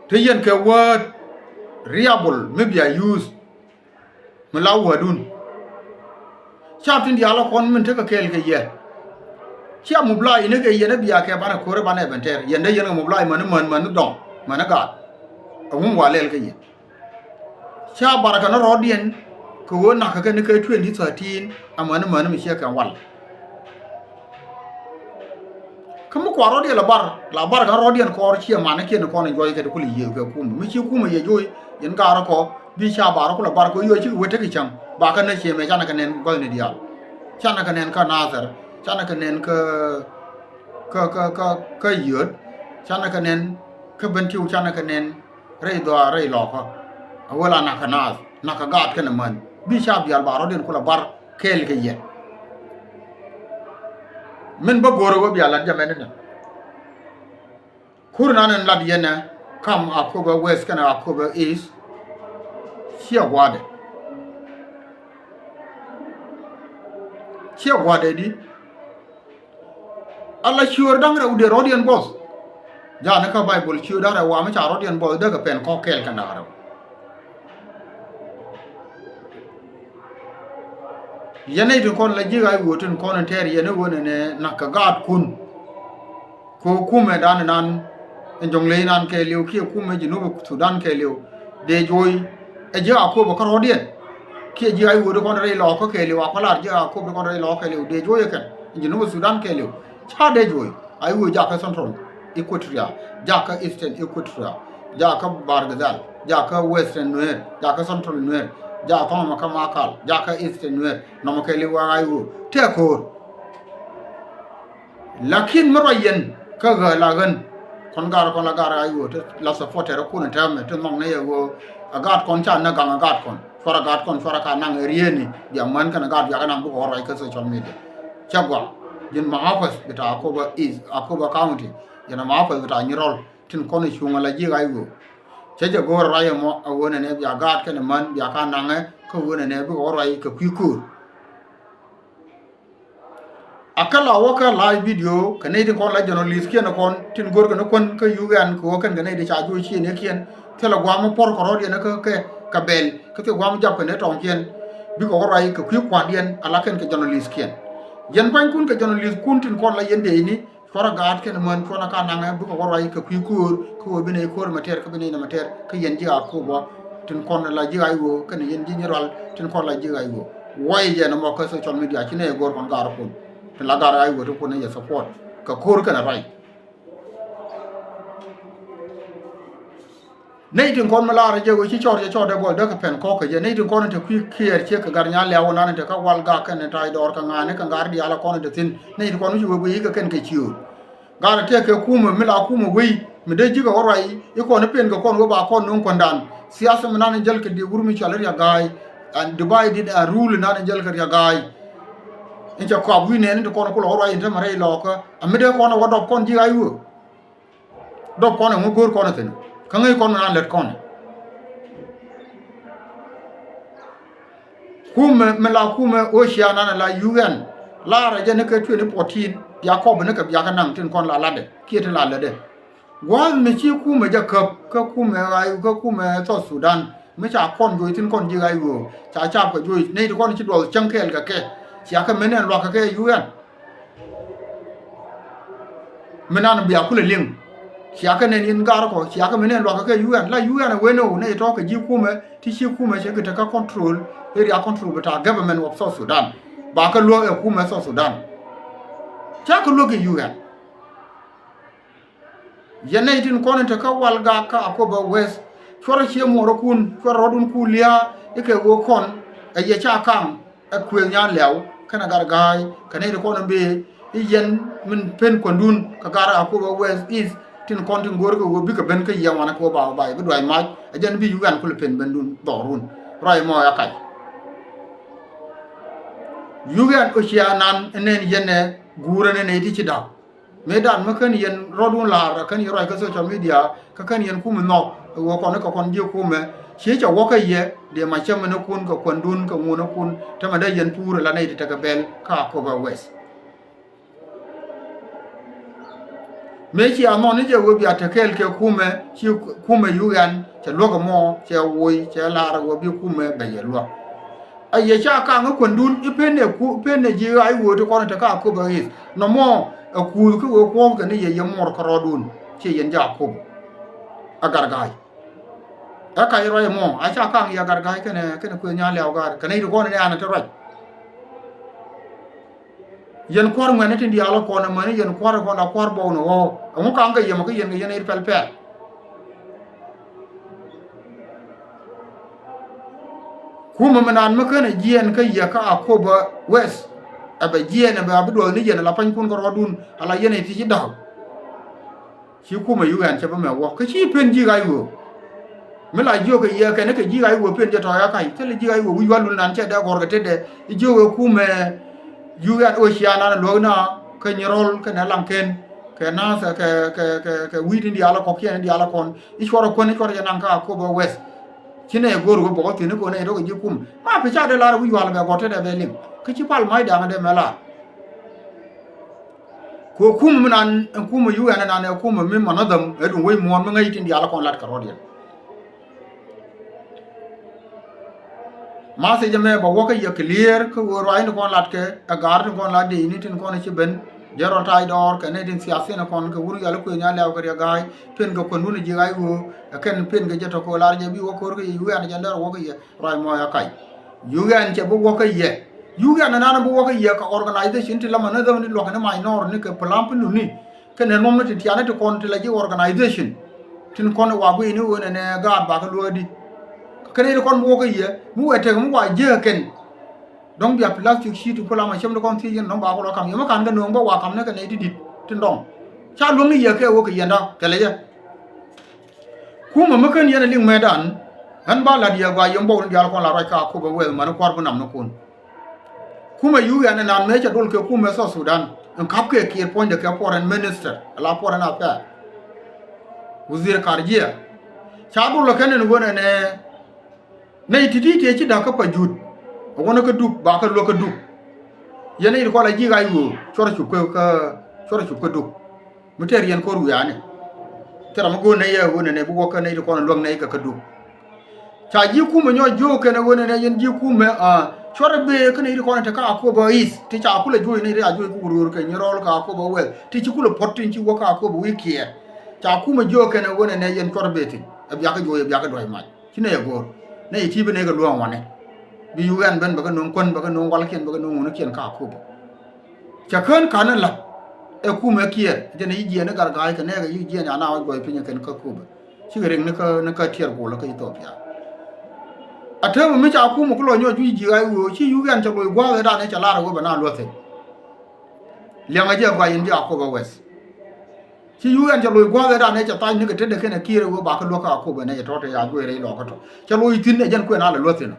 Te yɛn kɛ word riabol mi bia use. Mi la wordun. Cap tin diaal kɔn min tekɛ kɛɛl kɛ yɛ. Cia mubla inɛ kɛ yɛn ɛ bia kɛ banɛ ko̱rɛ banɛ bɛn tɛr yɛn dee yɛn kɛ mubla imäni män mäni dɔŋ mäni gaat. Ɛ wum wa lɛl kɛ yɛ. Ca barkɛ ni rɔɔdiɛn kɛ ɣöö nakä kɛn kɛ twenty thirteen amäni mäni mi ciɛ kɛn wal. Kä mi kua rɔɔdiɛn la bar la bar kɛ rɔɔdiɛn kɔɔr ciɛ manikiɛn kɔn in juɔc kɛ ti kul yiëë kɛ kumɛ mi ci kumɛ yɛ joc yɛn gaarä kɔ bi ca barä kula bar kɛ ɣöö yio̱o̱c cikɛ wet tekɛ cäŋ ba kɛ nä ciëmɛ canɛ kɛ nɛn gɔ̱thni diaal. Canɛ kɛ nɛn kä Nathɛr canɛ kɛ nɛn kä kä kä kä kä yio̱o̱t canɛ kɛ nɛn kä ben tiw canɛ kɛ nɛn. Rɛy dhɔaar rɛy lɔkä. A wä la nakä naath nakä gaat kɛnɛ män bi ca bial ba rɔ̱diɛn kulɛ bar kɛɛl kɛ yɛ. Min bä go̱o̱rä wä bial lat jɛ mɛn inɛ. Kur nan in lat yɛnɛ kam Akobo West kɛnɛ Akobo East. Ciɛ gua̱dɛ ciɛ gua̱dɛ di. Ala ciöör da̱ŋ rɛw dee rɔ̱diɛn buɔth. Ja̱a̱n kä Baibol ciöör da̱ŋ rɛw wa mi ca rɔ̱diɛn buɔth dee kɛ pɛn kɔ̱k kɛɛl kɛ da̱ŋ rɛw. Yɛn nɛy tin kɔn la ji̱ ɣa̱c ɣöö tin kɔn in tɛɛr yɛn i̱ ɣöö nɛnɛ nak kɛ gaatkun. Kɛ ɣöö kumɛ dan inan in Jɔŋley inan kɛɛliw kiɛ kumɛ Junub Thudan kɛɛliw. Dee juɔy ɛ ji̱ Akobo kä rɔ̱diɛn. Kiɛ ji̱ Ayiwuot kɔn rɛy lɔɔkä kɛɛliw a kɔlar ji̱ Akobo kɔn rɛy lɔɔkä kɛɛliw dee juɔy ɛ kɛn in Junub Thudan kɛɛliw. Ca dee juɔy Ayiwuot jakä Central Equatoria, jakä Eastern Equatoria, jakä Bargazal, jakä Western Nuer, jakä Central Nuer, jakä nɔmɔ kä Makal, jakä Eastern Nuer, nɔmɔ kɛɛliw a Ayiwuot. Tɛk ko̱o̱r. Lakin mi ruac yɛn kä ɣä la ɣän. Kɔn gar kɔn la gar a ɣöö ti la supporter kun tɛmɛ ti nhɔk ni yɛ ɣöö a gaat kɔn ca nä gaŋ a gaat kɔn cuara gaat kɔn cuara ka naŋ ɛ rieni bia män kɛn a gaat bia kɛ naŋ bukɔ ruac kä social media. Cɛ gɔaa. Ji̱n ma office bita Akobo East, Akobo County. Ji̱n ma office bita Nyirɔl tin kɔn cuŋ a la ji̱ ɣa̱c ɣöö cɛ jɛ go̱o̱r ruac ɛmɔ a ɣöö nɛnɛ bia gaat kɛn män bia ka naŋɛ kä ɣöö nɛnɛ bikɔ ruac kɛ kui̱ köör. A kä la wä kä live video kɛ nɛy tin kɔn la journalist kiɛn kɔn tin go̱r kɛn kuän kä yugi an kɛ wä kɛn kɛ nɛy ti ca juɔc ciënikiɛn. Thilɛ gua̱a̱m mi puɔr kɛ rɔ̱diɛn kä kɛ kɛ bɛl kä thil gua̱a̱m mi jap kɛn ɛ tɔŋkiɛn. Bikɛ wä ruac kɛ kui̱ kua̱ndiɛn a la kɛn kɛ journalist kiɛn. Yɛn pua̱nykun kɛ journalist kun tin kɔn la yɛn dee ini. Cuarɛ gaat kɛn män cuarɛ ka naŋɛ bikɛ wä ruac kɛ kui̱ köör kä ɣöö bi nɛy köör mɛ tɛr kä bi nɛy nɛ mɛ tɛr kä yɛn ji̱ Akobo tin kɔn la ji̱ Ayiwuot kɛn yɛn ji̱ Nyirɔl tin kɔn la ji̱ Ayiwuot. Wuɔy jɛ nɔmɔ kä social media ci nɛ go̱r kɔn gaar kun tin la gaar Ayiwuot ti kun nɛ yɛ support kɛ köör kɛn ruac. Nɛy tin kɔn mi laarä jɛ ɣöö ci cɔɔr jɛ cɔɔr dee buɔth dee kɛ pɛn kɔ̱k kɛ jɛ nɛy tin kɔn in te kui̱ kiɛɛr ciek kɛ gat nya liaw nan in te kä wal gak kɛn in ta̱a̱c dɔɔr kɛ ŋa̱a̱n in kɛ ŋa̱a̱r diaal kɔn in te thi̱n nɛy tin kɔn mi ci wee guiy kɛ kɛn kɛ ciöör. Gat in tëëk kɛ kumɛ mi la kumɛ wei Mi dee ji̱ kɛ wä ruac i̱ kɔn i̱ pen kɛ kɔn wä ba kɔn nuŋ kuändan. Siasa mi nan in jäl kɛ diɛ wur mi cɔal i̱ Riɛk Ga̱a̱y. And divided and rule nan in jäl kɛ Riɛk Ga̱a̱y. In cɛ kɔap wi̱i̱ nɛɛni ti kɔn kulɛ wä ruac in te mɛ rɛy lɔɔkä. A mi dee kɔn ɛ wä dɔp kɔn ji̱ ɣa̱c wöö. Dɔp kɔn ɛ ŋu go̱o̱r kɔn ɛ thi̱n. Kä ŋäc kɔn mi nan lät kɔn ɛ. Kumɛ mi la kumɛ Ocean nan la U N. Laarɛ jɛ ni kɛ twenty fourteen bia kɔp ni kɛ bia kɛ naŋ tin kɔn la latdɛ kiɛ tin la lätdɛ. Gua̱a̱th mi ci kumɛ jɛ käp kä kumɛ ɣa̱c kä kumɛ South Sudan mi ca kɔn juɔc thin kɔn ji̱ ɣa̱c ɣöö ca cap kɛ juɔc nɛy ti kɔn ci duɔth cäŋ kɛɛl kɛ kɛ. Cia kɛ mɛn ɛn luakä kɛ U N. Mi nan bia kulɛ liŋ. Cia kɛ nɛn in gar kɔ cia kɛ mɛn ɛn luakä kɛ U N la U N ɛ wen ɣöö nɛy tɔ̱ kɛ ji̱ kumɛ ti ci kumɛ cɛ kɛ te kä control area control bi ta̱a̱ government of South Sudan. Ba kɛ luäk ɛ kumɛ South Sudan. Ca kɛ luäk kɛ U N. Yɛn nɛy tin kɔn in te kä Walgak kä Akobo West. Cuɔrɛ cie muɔɔrikun cuɔrɛ rɔɔdun ku lia̱a̱ i̱ kɛ ɣöö kɔn ɛ yɛ ca kaŋ ɛ Kuëëth Nyan Liaw kɛnɛ Gat Ga̱a̱y kɛ nɛy ti kɔn in bëë i̱ yɛn min pen kuändun kɛ Gat Akobo West East tin kɔn tin go̱o̱r kɛ ɣöö bikɛ ben kä yɛ wanɛ kɛ ɣöö ba ba yɛ bi duac mac ɛ jɛn bi U N kulɛ pen bendun dhɔrun. Ruac mɔ ya kac. U N Ocean nan in nɛn yɛn ɛ guurɛ ni nɛy ti ci da̱k. Mëëdan mi kän yɛn rɔɔdun la̱r ɛ kän yɛn ruac kä social media kä kän yɛn kumɛ nhɔk ɛ ɣöö kɔn kɛ kɔn ji̱ kumɛ. Cië cɛ wä kä yɛ dee mac cämänikun kɛ kuändun kɛ ŋuɔ̱nikun. Tämɛ dee yɛn puur ala nɛy ti tekɛ bɛl kä Akobo West. Mëë ci a nhɔn ni jɛ ɣöö bia te kɛɛl kɛ kumɛ ci kumɛ U N cɛ luäk ɛmɔ cɛ woc cɛ la̱r ɛ ɣöö bi kumɛ bɛ yɛ luäk. A yɛ ca kaŋ ɛ kuändun i̱ pen ɛ ku pen ɛ ji̱ ɣa̱c ɣöö ti kɔn ɛ te ka Akobo East nɔmɔ ɛ kuuth kä ɣöö kuɔ̱ɔ̱th kɛ ni yɛ yɛ muɔr kärɔɔdun. Ciɛ yɛn jaak Akobo ɛ Gat Ga̱a̱y. Ɛ kac ruac ɛmɔ a ca kaŋ yɛ Gat Ga̱a̱y kɛnɛ kɛnɛ Kuëëth Nyan Liaw Ga̱a̱y kɛnɛ i̱ ti kɔn ɛ ni an ɛ te ruac. Yɛn kua̱r ŋuɛ̈ni tin diaal kɔn ɛmäni yɛn kua̱r kɔn la kua̱r bɔw ni ɣɔw ɛŋu ka̱ŋ kɛ yɛmɛ kä yɛn kɛ yɛn ɛ i̱ pɛl pɛl. Kumɛ mi naan mi känɛ jiɛɛn kä yɛ kä Akobo West. Ɛ bɛ jiɛɛn ɛ bɛ a bi duɔth ni yɛn ala panykun kärɔɔdun ala yɛn ɛ ti ci da̱k. Ci kumɛ U N cɛ bä mɛ wä kä ci pen ji̱ ɣa̱c ɣöö. Mi la jiök kɛ yɛ kɛn kɛ ji̱ ɣa̱c ɣöö pen jɛ tɔ̱ ya ka̱c thilɛ ji̱ ɣa̱c ɣöö wi̱c wä lul nan cɛ dee gɔ̱r kɛ tetdɛ. I̱ jiök kɛ kumɛ U N Ocean nan luäk na kä Nyirɔl kɛnɛ Laŋken kɛ nath kɛ kɛ kɛ kɛ wi̱i̱ tin diaal kɔ̱kiɛn in diaal kɔn i̱ cuɔrɛ kuän i̱ cuɔrɛ jɛ naŋ kä Akobo West. Ci nɛ go̱o̱r ɣöö bɔkɔ thi̱n i̱ ko̱n nɛ i̱ tɔ̱ kɛ ji̱ kumɛ ma pi ca dee lar wi̱c yual bɛ gɔ̱r tetdɛ bɛ liŋ kä ci pal mac da̱a̱ŋ dee mɛ lar. Kɛ kumɛ mi nan ɛ kumɛ U N nan ɛ kumɛ mi manadham ɛ duŋ wec muɔ̱ɔ̱n mi ŋäc tin diaal kɔn lat kɛ rɔ̱diɛn. Message ɛmɛ bɛ wä kä yɛ clear kä ɣöö ruac ni kɔn lat kɛ ɛ gaar ni kɔn lat dee ni tin kɔn ci ben. Jɛ rɔ tac dɔɔr kɛ ni tin thiath thin kɔn kɛ wur yal kuëë nya lɛw kɛ riɛ ga̱a̱c pen kɛ kuändun ji̱ ɣa̱c ɣöö ɛ kɛn pen kɛ jɛ tɔ̱ kɛ ɣöö lar jɛ bi wä ko̱r kä yɛ U N jɛ lɛr wä kä yɛ ruac mɔ ya kac. U N cɛ bi wä kä yɛ. U N nan bi wä kä yɛ kɛ organization ti la manadham ni luɔk ni mac nɔɔr ni kɛ plan pi nuni. Kɛnɛ nuɔmni ti tiani ti kɔn ti la ji̱ organization. Tin kɔn wa guiyni ɣöö nɛnɛ gaat bakɛ luɔ̱ɔ̱di. Kɛnɛ ti kɔn bi wä kä yɛ mi wɛ tek mi wa jiäk kɛn. Dɔ̱ŋ bia plastic sheet ti pul ama cäm ti kɔn thiec yɛn dɔ̱ŋ ba kulɔ kam yɛ mi kan kɛ nööŋ bä wa kam ni kɛ nɛy ti di̱t tin dɔ̱ŋ. Ca luäŋni yɛ kɛ wä kɛ yɛn da̱ŋ thilɛ jɛ. Kumɛ mi ken yɛn a liŋ mɛtdan. Ɣän ba la̱t yɛ gɔaa yɛn buɔk ni diaal kɔn la ruac ka Akobo West mani kua̱r bi nam ni kun. Kumɛ U N ɛn an mëë cɛ dol kɛ kumɛ South Sudan ɛn ka̱pkɛ kiɛt puɔ̱nydɛ kɛ foreign minister ala foreign affair. Wazir Karjia ca dol kɛn ɛn ɣöö nɛnɛ nɛy ti̱ti̱ tiɛ ci da̱k kä Pajut. Ɛ ɣöö ni kä Duk ba kä luäk kä Duk. Yɛn nɛy ti kɔn la ji̱ ɣa̱c ɣöö cuɔrɛ cup kä cuɔrɛ cup kä Duk. Mi tɛr yɛn ko̱r wiaani. Thilɛ mi go̱o̱r nɛy ɛ ɣöö nɛnɛ bi wä kä nɛy ti kɔn luäk nɛy kɛ kä Duk. Ca ji̱ kumɛ nyɔc jiök kɛn ɛ ɣöö nɛnɛ yɛn ji̱ kumɛ a cuɔrɛ bee kä nɛy ti kɔn te kä Akobo East ti ca kulɛ juɔc nɛy ti a juɔc kä Wurwur kɛ Nyirɔl kä Akobo West ti ci kulɛ puɔ̱t tin ci wä kä Akobo wi̱i̱ kiɛɛr. Ca kumɛ jiök kɛn ɛ ɣöö nɛnɛ yɛn cuɔrɛ bee thi̱n ɛ biakä juɔc ɛ biakä duac mac. Ci nɛy ɛ go̱o̱r nɛy ɛ ti̱i̱ bi nɛy kɛ luäŋ wanɛ. Bi U N ben bɛ kɛ no̱o̱ŋ kuän bɛ kɛ no̱o̱ŋ walkiɛn bɛ kɛ no̱o̱ŋ ŋunikɛn kä Akobo. Cɛ kään ka̱n in la̱t ɛ kumɛ kiɛɛr jɛn i̱ jiɛɛn i̱ Gat Ga̱a̱c kɛ nɛɛkɛ i̱ jiɛɛn ana wä juɔc piny ɛ kɛn kä Akobo. Cikɛ riŋ ni kä ni kä tiɛɛr gol kä Ithiopia. A täämɛ mi ca kumɛ ku lɔ nyɔk juc ji̱ ɣa̱c ɣöö ci U N cɛ loc gua̱a̱th ɛ dan ɛ cɛ lar ɛ ɣöö bɛ na luäth thi̱n. Liɛŋɛ jɛ gɔaa yɛn ji̱ Akobo West. Ci U N cɛ loc gua̱a̱th ɛ dan ɛ cɛ thac ni kɛ tetdɛ kɛnɛ Kiir ɛ wee ba kä luäk kä Akobo ɛ nɛ cɛ tɔ̱ te ya gueer ɛ ilɔkä tɔ̱. Cɛ loc thi̱n ɛ jɛn kuɛn a lɛ luäk thi̱n.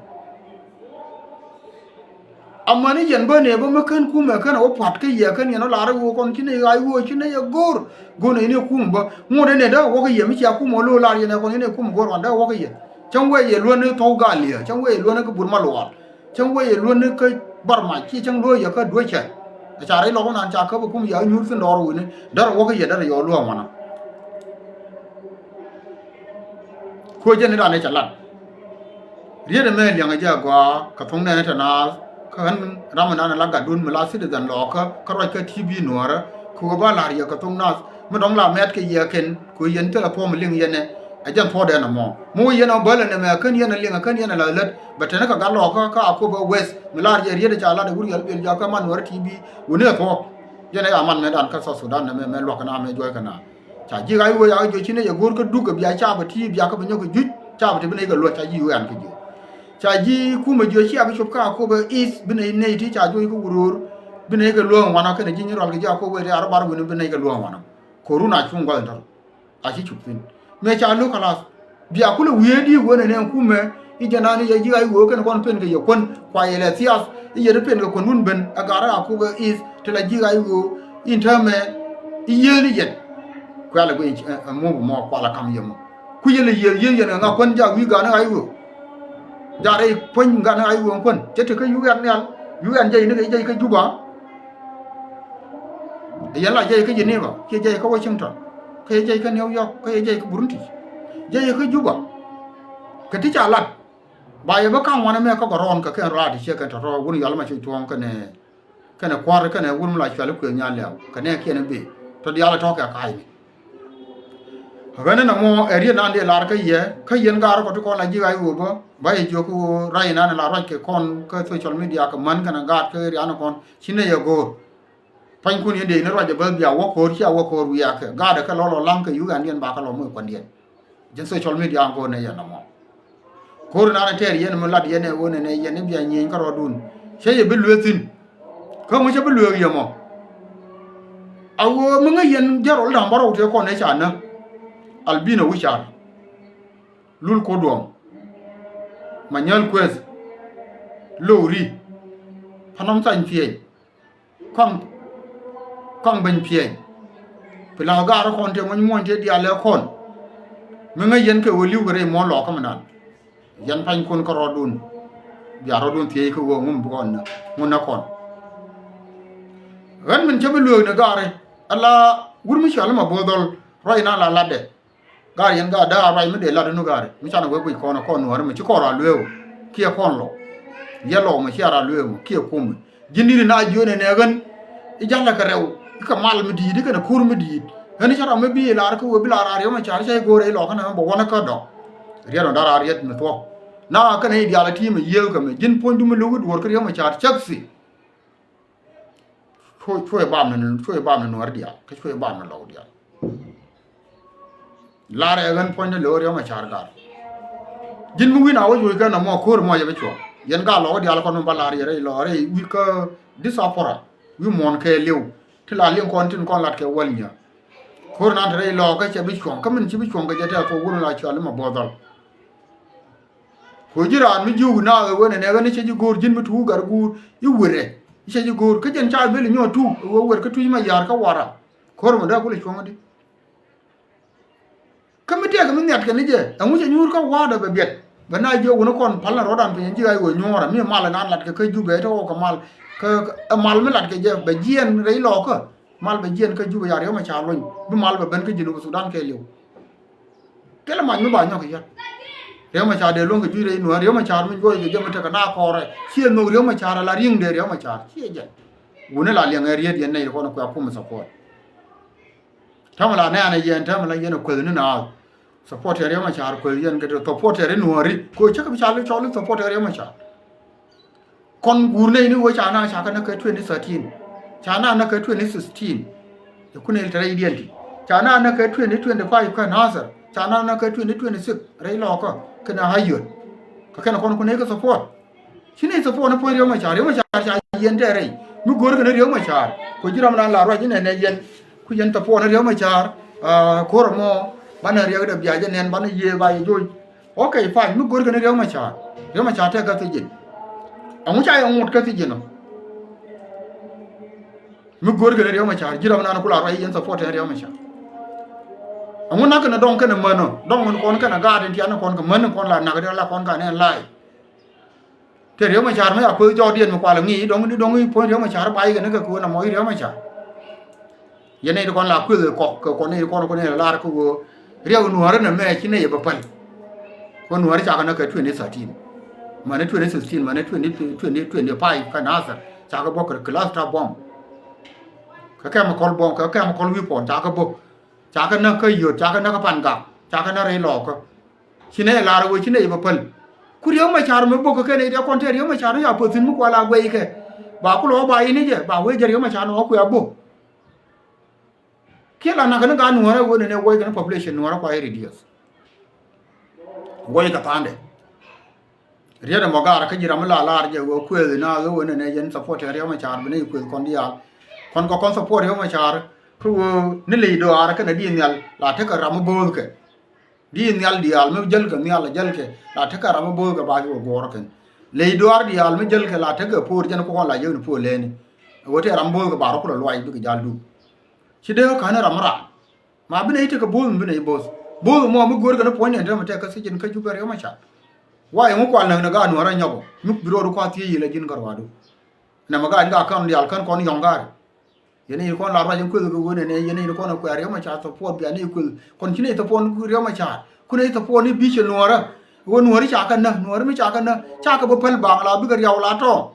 Amäni yɛn bä nɛ bä mi ken kumɛ ken a wä pua̱t kä yɛ ken yɛn wä lar ɛ wee kɔn ci nɛ ɣa̱c wee ci nɛ yɛ go̱o̱r. Go̱o̱r nɛ yɛn ɛ kum bä. Ŋot ɛ nɛ dee wä kä yɛ mi cia kum wä lo̱o̱ lar yɛn ɛ kɔn yɛn ɛ kum go̱o̱r wan dee wä kä yɛ. Cäŋ wee yɛ luäni thɔw Galiä. Cäŋ wee yɛ luäni kä Bur Malual. Cäŋ wee yɛ luäni kä Barmac, ci cäŋ luäk yɛ kä duecɛ. Ɛ ca rɛy lɔk wä nan ca käp ɛ kum ya nyuur thi̱n dɔɔr wi̱ni. Därɛ wä kä yɛ därɛ yɔ luäk ŋuanä. Kuɛ jɛn i̱ dan ɛ cɛ lat. Riet ɛmɛ liɛŋɛ jɛ agɔaa kɛ thoŋ nɛɛni te naath. Kä ɣän ram mi nan ɛ la gatdun mi la citizen lɔɔkä kä ruac kä T V nuɔ̱ɔ̱rä. Kɛ ɣöö ba la̱r yɛ kɛ thoŋ naath mi dɔ̱ŋ la mɛt kɛ yɛ kɛn kɛ ɣöö yɛn thilɛ puɔ̱m liŋ yɛn ɛ. Ɛ jɛn thuɔ̱ɔ̱dɛ nɔmɔ mi wä yɛn ɛ bälɛ nɛmɛ kän yɛn ɛ liŋ ɛ kän yɛn ɛ la lät. Bɛ tɛn kä gat lɔɔkä kä Akobo West mi la̱r yɛ riet ɛ ca lat ɛ wur yɛl biɛl jɔak kä man nuɔ̱ɔ̱rä T V. Wuni ɛ thuɔ̱ɔ̱. Jɛn ɛ ya man mɛ dan kä South Sudan nɛmɛ mɛ luɔ̱k kɛ na mɛ juɔc kɛ na. Ca ji̱ ɣa̱c wee ya kä jiö ci nɛ yɛ go̱o̱r kä duk kɛ bia ca bɛ ti bia kä bɛ nyɔk kɛ juc ca bɛ ti bi nɛ kɛ luɔ̱c ca ji̱ wee an kɛ jiö. Ca ji̱ kumɛ jiö cia bi cop kä Akobo East bi nɛ nɛy ti ca juɔc kä wuror. Bi nɛ kɛ luɔ̱ŋ wanɔ kɛnɛ ji̱ nyi rual kɛ ji̱ Akobo East a rɔ bar wi̱ni bi nɛ kɛ luɔ̱ŋ wanɔ. Ko̱ru na cuŋ gua̱th in tɔ̱r. A ci cop thi̱n. Mëë ca lo̱k kɛ lath. Bia kulɛ wiee di̱i̱k wen ɛn ɛn kumɛ i̱ jɛ naan i̱ yɛ ji̱ ɣa̱c ɣöö kɛn kɔn pen kɛ yɛ kuän kua yɛ lɛ thiath i̱ yɛn i̱ pen kɛ kuän wun ben ɛ ga̱r ɛ Akobo East ti la ji̱ ɣa̱c ɣöö i̱ täämɛ i̱ yieen i̱ yɛn. Kualɛ guic ɛ mop mɔ kualɛ kam yɛ mɔ. Ku yɛ lɛ yieel yieen yɛn kɛ ŋa kuän jak wi̱i̱ ga̱n i̱ ɣa̱c ɣöö. Jak rɛy puɔ̱ny ga̱n i̱ ɣa̱c ɣöö kuän cɛ tekɛ U N nhial. U N jɛy ni kɛ jɛy kä Juba. Yɛn la jɛy kä Geneva kiɛ jɛy kä Washington kiɛ jɛy kä New York kiɛ jɛy kä Burundi. Jɛy kä Juba. Kɛ ti ca lat ba yɛ bä ka̱ŋ wanɛ mɛ kä gɔrɔɔn kɛ kɛn raat ciɛ kɛn tɔ̱tɔ̱ wun yɔal ma ci tuɔ̱ɔ̱ŋ kɛnɛ kɛnɛ kua̱r kɛnɛ wun mi la cuali kuëë nyan liaw kɛ nɛ kiɛn bi tɔ diaal tɔ̱ kɛ ka̱a̱cni. Ɣän inɛ mɔ ɛ riet nan dee lar kä yɛ kä yɛn gaar kɔ ti kɔn la ji̱ ɣa̱c ɣöö bä ba yɛ jiök ɣöö rac inan la ruac kɛ kɔn kä social media kɛ män kɛnɛ gaat kä rian kɔn ci nɛ yɛ go̱o̱r. Pua̱nykun yɛn dee ni ruac ɛ bä bia wä ko̱o̱r cia wä ko̱o̱r wiakä gaatdɛ kɛ lɔ lɔ la̱ŋ kɛ yugandiɛn ba kɛ lɔ moc kuandiɛn. Jɛn social media an go̱o̱r nɛ yɛn ɛmɔ. Ko̱o̱r nan ɛ tɛɛr yɛn mi lat yɛn ɛ ɣöö nɛnɛ yɛn i̱ bia nyieny kärɔɔdun. Cä yɛ bi lueek thi̱n. Kä ŋu cä bi lueek yɛ mɔ. A ɣöö mi ŋäc yɛn jɛ rɔl da̱ŋ bärɔw tëë kɔn ëë ca näk. Albino wi̱c car. Lul Ko̱duɔ̱ɔ̱m. Manyäl Kueth. Lowri. Panɔm Thany Piɛny. Kɔaŋ, kɔaŋ Beny Piɛny. Pi la gaarä kɔn tëë muɔ̱ny muɔ̱ny tëë diaal lɛ kɔn. Mi ŋäc yɛn kɛ ɣöö li̱w kɛ rɛy muɔ̱ɔ̱n lɔɔkä mi nan. Yɛn pa̱nykun kä rɔɔdun. Bia rɔɔdun thiec kä ɣöö ŋum bi kɔn ŋun nä kɔn. Ɣän min cä bi lueek ni gaari ala wur mi cɔal ma bo̱o̱th dhɔl ruac inan la latdɛ. Gaar yɛn gaar dee a ruac mi dee lat inu gaari mi canɛ wee guic kɔn kɔn nuɔ̱ɔ̱ri mi ci kɔn ra lueew kiɛ kɔn lɔ. Yɛ lɔ mi cia ra lueew mi kiɛ kum mi ji̱n di̱t ina jiöönɛ nɛ ɣän. I̱ ja̱lɛ kɛ rɛw i̱ kɛ mal mi di̱i̱t i̱ kɛnɛ ko̱r mi di̱i̱t. Ɣän i̱ cä ram mi bi i̱ lar kä wee bi lar a riɛw mi ca̱r ca i̱ go̱o̱rɛ i̱ lɔkä nɛ bɛ wanɛ kä dɔk. Riɛt ɔ da̱r a riɛt mi thuɔ̱k. Na kɛnɛ i̱ diaal a ti̱i̱ mi yiëël kɛ mi ji̱n puɔ̱nydu mi lo̱k i̱ duɔ̱ɔ̱r kä riɛw mi ca̱r cäk thi. Cuɛ, cuɛ bam ni, cuɛ bam ni nuɔ̱ɔ̱ri diaal kä cuɛ bam ni lɔw diaal. Lar ɛ ɣän puɔ̱ny ni lo̱o̱ riɛw ma ca̱r gal. Ji̱n mi wi̱n a wä yuɔ̱c kɛn amɔ ko̱r mɔ yɛ bi cuɔ̱ŋ. Yɛn gal lɔw diaal kɔn mi ba lar yɛ rɛy lɔ rɛy wi̱i̱ kä diaspora wi̱i̱ muɔ̱ɔ̱n kɛ liw. Ti la liŋ kɔn tin kɔn lat kɛ wäl nyä. Ko̱r nan te rɛy lɔ kä cɛ bi cuɔ̱ŋ kä min ci bi cuɔ̱ŋ kɛ jɛ tɛk kɛ wun la cual ma bo̱o̱th dhɔl. Kɛ ɣöö ji̱ raan mi jiök naath ɛ ɣöö nɛnɛ ɣän i̱ cä ji̱ go̱o̱r ji̱n mi tuuk gat guur i̱ wërɛ i̱ cä ji̱ go̱o̱r kä jɛn ca dhil inyɔɔt tuuk ɛ ɣöö wër kä tuc ma ya̱r kä wara. Ko̱r mɔ dee kulɛ cuɔ̱ŋ di. Kä mi tɛk mi nhiat kɛ ni jɛ ɛŋu cɛ nyuur kä wa̱a̱dɛ bɛ biɛt bɛ na jiök wun i̱ kɔn pal ni rɔ̱dan piny ji̱ ɣa̱c ɣöö nyuɔ̱ɔ̱rɛ mi mal inan lat kɛ kä Jubɛ te ɣɔw kɛ mal kä ɛ mal mi lat kɛ jɛ bɛ jiɛɛn rɛy lɔɔkä. Mal bɛ jiɛn kä Jubɛ ya Riɛk Macar luny bi mal bɛ ben kä Jinub Sudan kɛɛliw. Thilɛ mac mi ba nyɔk yäth. Riɛk Macar dee luäŋ kɛ juc rɛy nuäär Riɛk Macar mi juɔc kɛ jɛ mi tekɛ na kɔɔrɛ ciɛ nhok Riɛk Macar ala ri̱ŋ dee Riɛk Macar ciɛ jɛn. Wuni la liɛŋ ɛ riet yɛn nɛy kɔn kuɛ kum support. Täämɛ la nɛɛnɛ yɛn täämɛ la yɛn ɛ kueth ni naath. Support ɛ Riɛk Macar kueth yɛn kɛ ti support ɛ ri nuääri kɛ cä kɛ bi ca li cɔl li support ɛ Riɛk Macar. Kɔn guur nɛy ni wee ca na ca kɛ näk kɛ twenty thirteen. Ca na näk kɛ twenty sixteen. Ɛ kun el te rɛydiɛn ti ca na näk kɛ twenty twenty-five kä Nasir ca na näk kɛ twenty twenty-six rɛy lɔɔkä kɛnɛ Ayod. Kɛ kɛn kɔn kun el kɛ support. Ci nɛy support ni puɔ̱ny Riɛk Macar Riɛk Macar ca yɛn tɛ rɛy mi go̱o̱r kɛn Riɛk Macar kɛ ji̱ ram lan la ruac inɛ nɛ yɛn. Ku yɛn support ni Riɛk Macar. Aa, kuɔrɛ mɔ banɛ riɛk dɛ bia jɛ nɛn banɛ yiëë ba yɛ joc. Ok, fine, mi go̱o̱rkɛ ni Riek Machar. Riek Machar tɛk kä thijin. Ɛŋu ca yɛ ŋot kä thijin ɔ? Mi go̱o̱rkɛ ni Riek Machar, ji̱ ram nan ku la ruac yɛn support ɛn Riek Machar. Ɛŋu nak kɛn dɔŋ kɛn män ɔ, dɔŋ kɔn kɛn gaat in tian kɔn kɛ män kɔn la nak di la kɔn ka nɛn lai. Te Riek Machar mi a kueth jɔɔkdiɛn mi kual ŋi̱i̱c dɔŋ ni dɔŋ i̱ puɔ̱ny Riek Machar ba ikɛ ni kɛ kuën amɔ i̱ Riek Machar. Yɛn nɛy ti kɔn la kueth kɔk kɛ kɔn nɛy ti kɔn kɔn nɛy lar kä ɣöö riɛk nuäärä nɛ mɛ ci nɛy bä päl. Kɔn nuäärä cakɛ nä kɛ twenty thirteen, mani twenty sixteen, mani twenty, twenty, twenty five kä Nasir cakɛ bä kɛ cluster bomb, kɛ chemical bomb, kɛ chemical weapon cakɛ bä. Cakɛ nä kä yöt, cakɛ nä kä Pangak, cakɛ nä rɛy lɔɔkä. Ci nɛy lar ɣöö ci nɛy bä päl. Ku Riek Machar mi bok kɛ kɛn i̱ diɛ kɔn tɛ Riek Machar ni ca päthin mi kual a guɛy kɛ. Ba ku lɔ ba ini jɛ ba wee jɛ Riek Machar ni wä kuɛ a bok. Kiɛ la nakä ni gaat nuäärä ɣöö nɛnɛ wuɔckɛ ni population nuäärä kua i̱ reduce. Wuɔckɛ tha̱a̱ndɛ. Riet ɛmɔ gaarä kä ji̱ ram mi la lar jɛ ɣöö kuëëth na ɣöö nɛnɛ yɛn support ɛ Riek Machar bi ni kuëëth kɔn diaal. Kɔn kɛ kɔn support Riek Machar kä ɣöö ni ley dɔaarä kɛnɛ di̱i̱t nhial la tekɛ ram mi bo̱o̱thkɛ. Di̱i̱t nhial diaal mi jälkɛ nhial a jälkɛ la tekɛ ram mi bo̱o̱thkɛ ba jɛ wä guɔ̱ɔ̱r kɛn. Ley dɔaar diaal mi jälkɛ la tekɛ po̱o̱r jɛn kɔn la yäkni po̱o̱r lɛni. Ɛ ɣöö tëë ram bo̱o̱thkɛ ba rɔ kulɛ luac bikɛ jal dup. Ci dee kä ka̱n ram mi raan. Ma bi nɛy tekɛ bo̱o̱th mi bi nɛy bo̱o̱th. Bo̱o̱th mɔ mi go̱o̱rkɛ ni puɔ̱ny nɛn te mi tɛk kä thiec in kä Jubɛ Riek Machar. Wa yɛ ŋu kual näk ni gaat nuäärä nyɔk ɔ mi bi ro̱o̱du kua thiec ilɛ ji̱n kä ruaadu. Nɛ mi gaat in ka ka̱n diaal kän kɔn yɔ̱ŋ gaari. Yɛn in kɔn la ruac in kueth kɛ ɣöö nɛnɛ yɛn in kɔn kuɛɛr Riek Machar support bia nɛy kueth kɔn ci nɛy support Riek Machar. Ku nɛy support ni bi cɛ nuäärä. Ɣöö nuääri ca kɛ näk nuääri mi ca kɛ näk ca kɛ bi päl baŋ la bikɛ riaw la tɔ̱.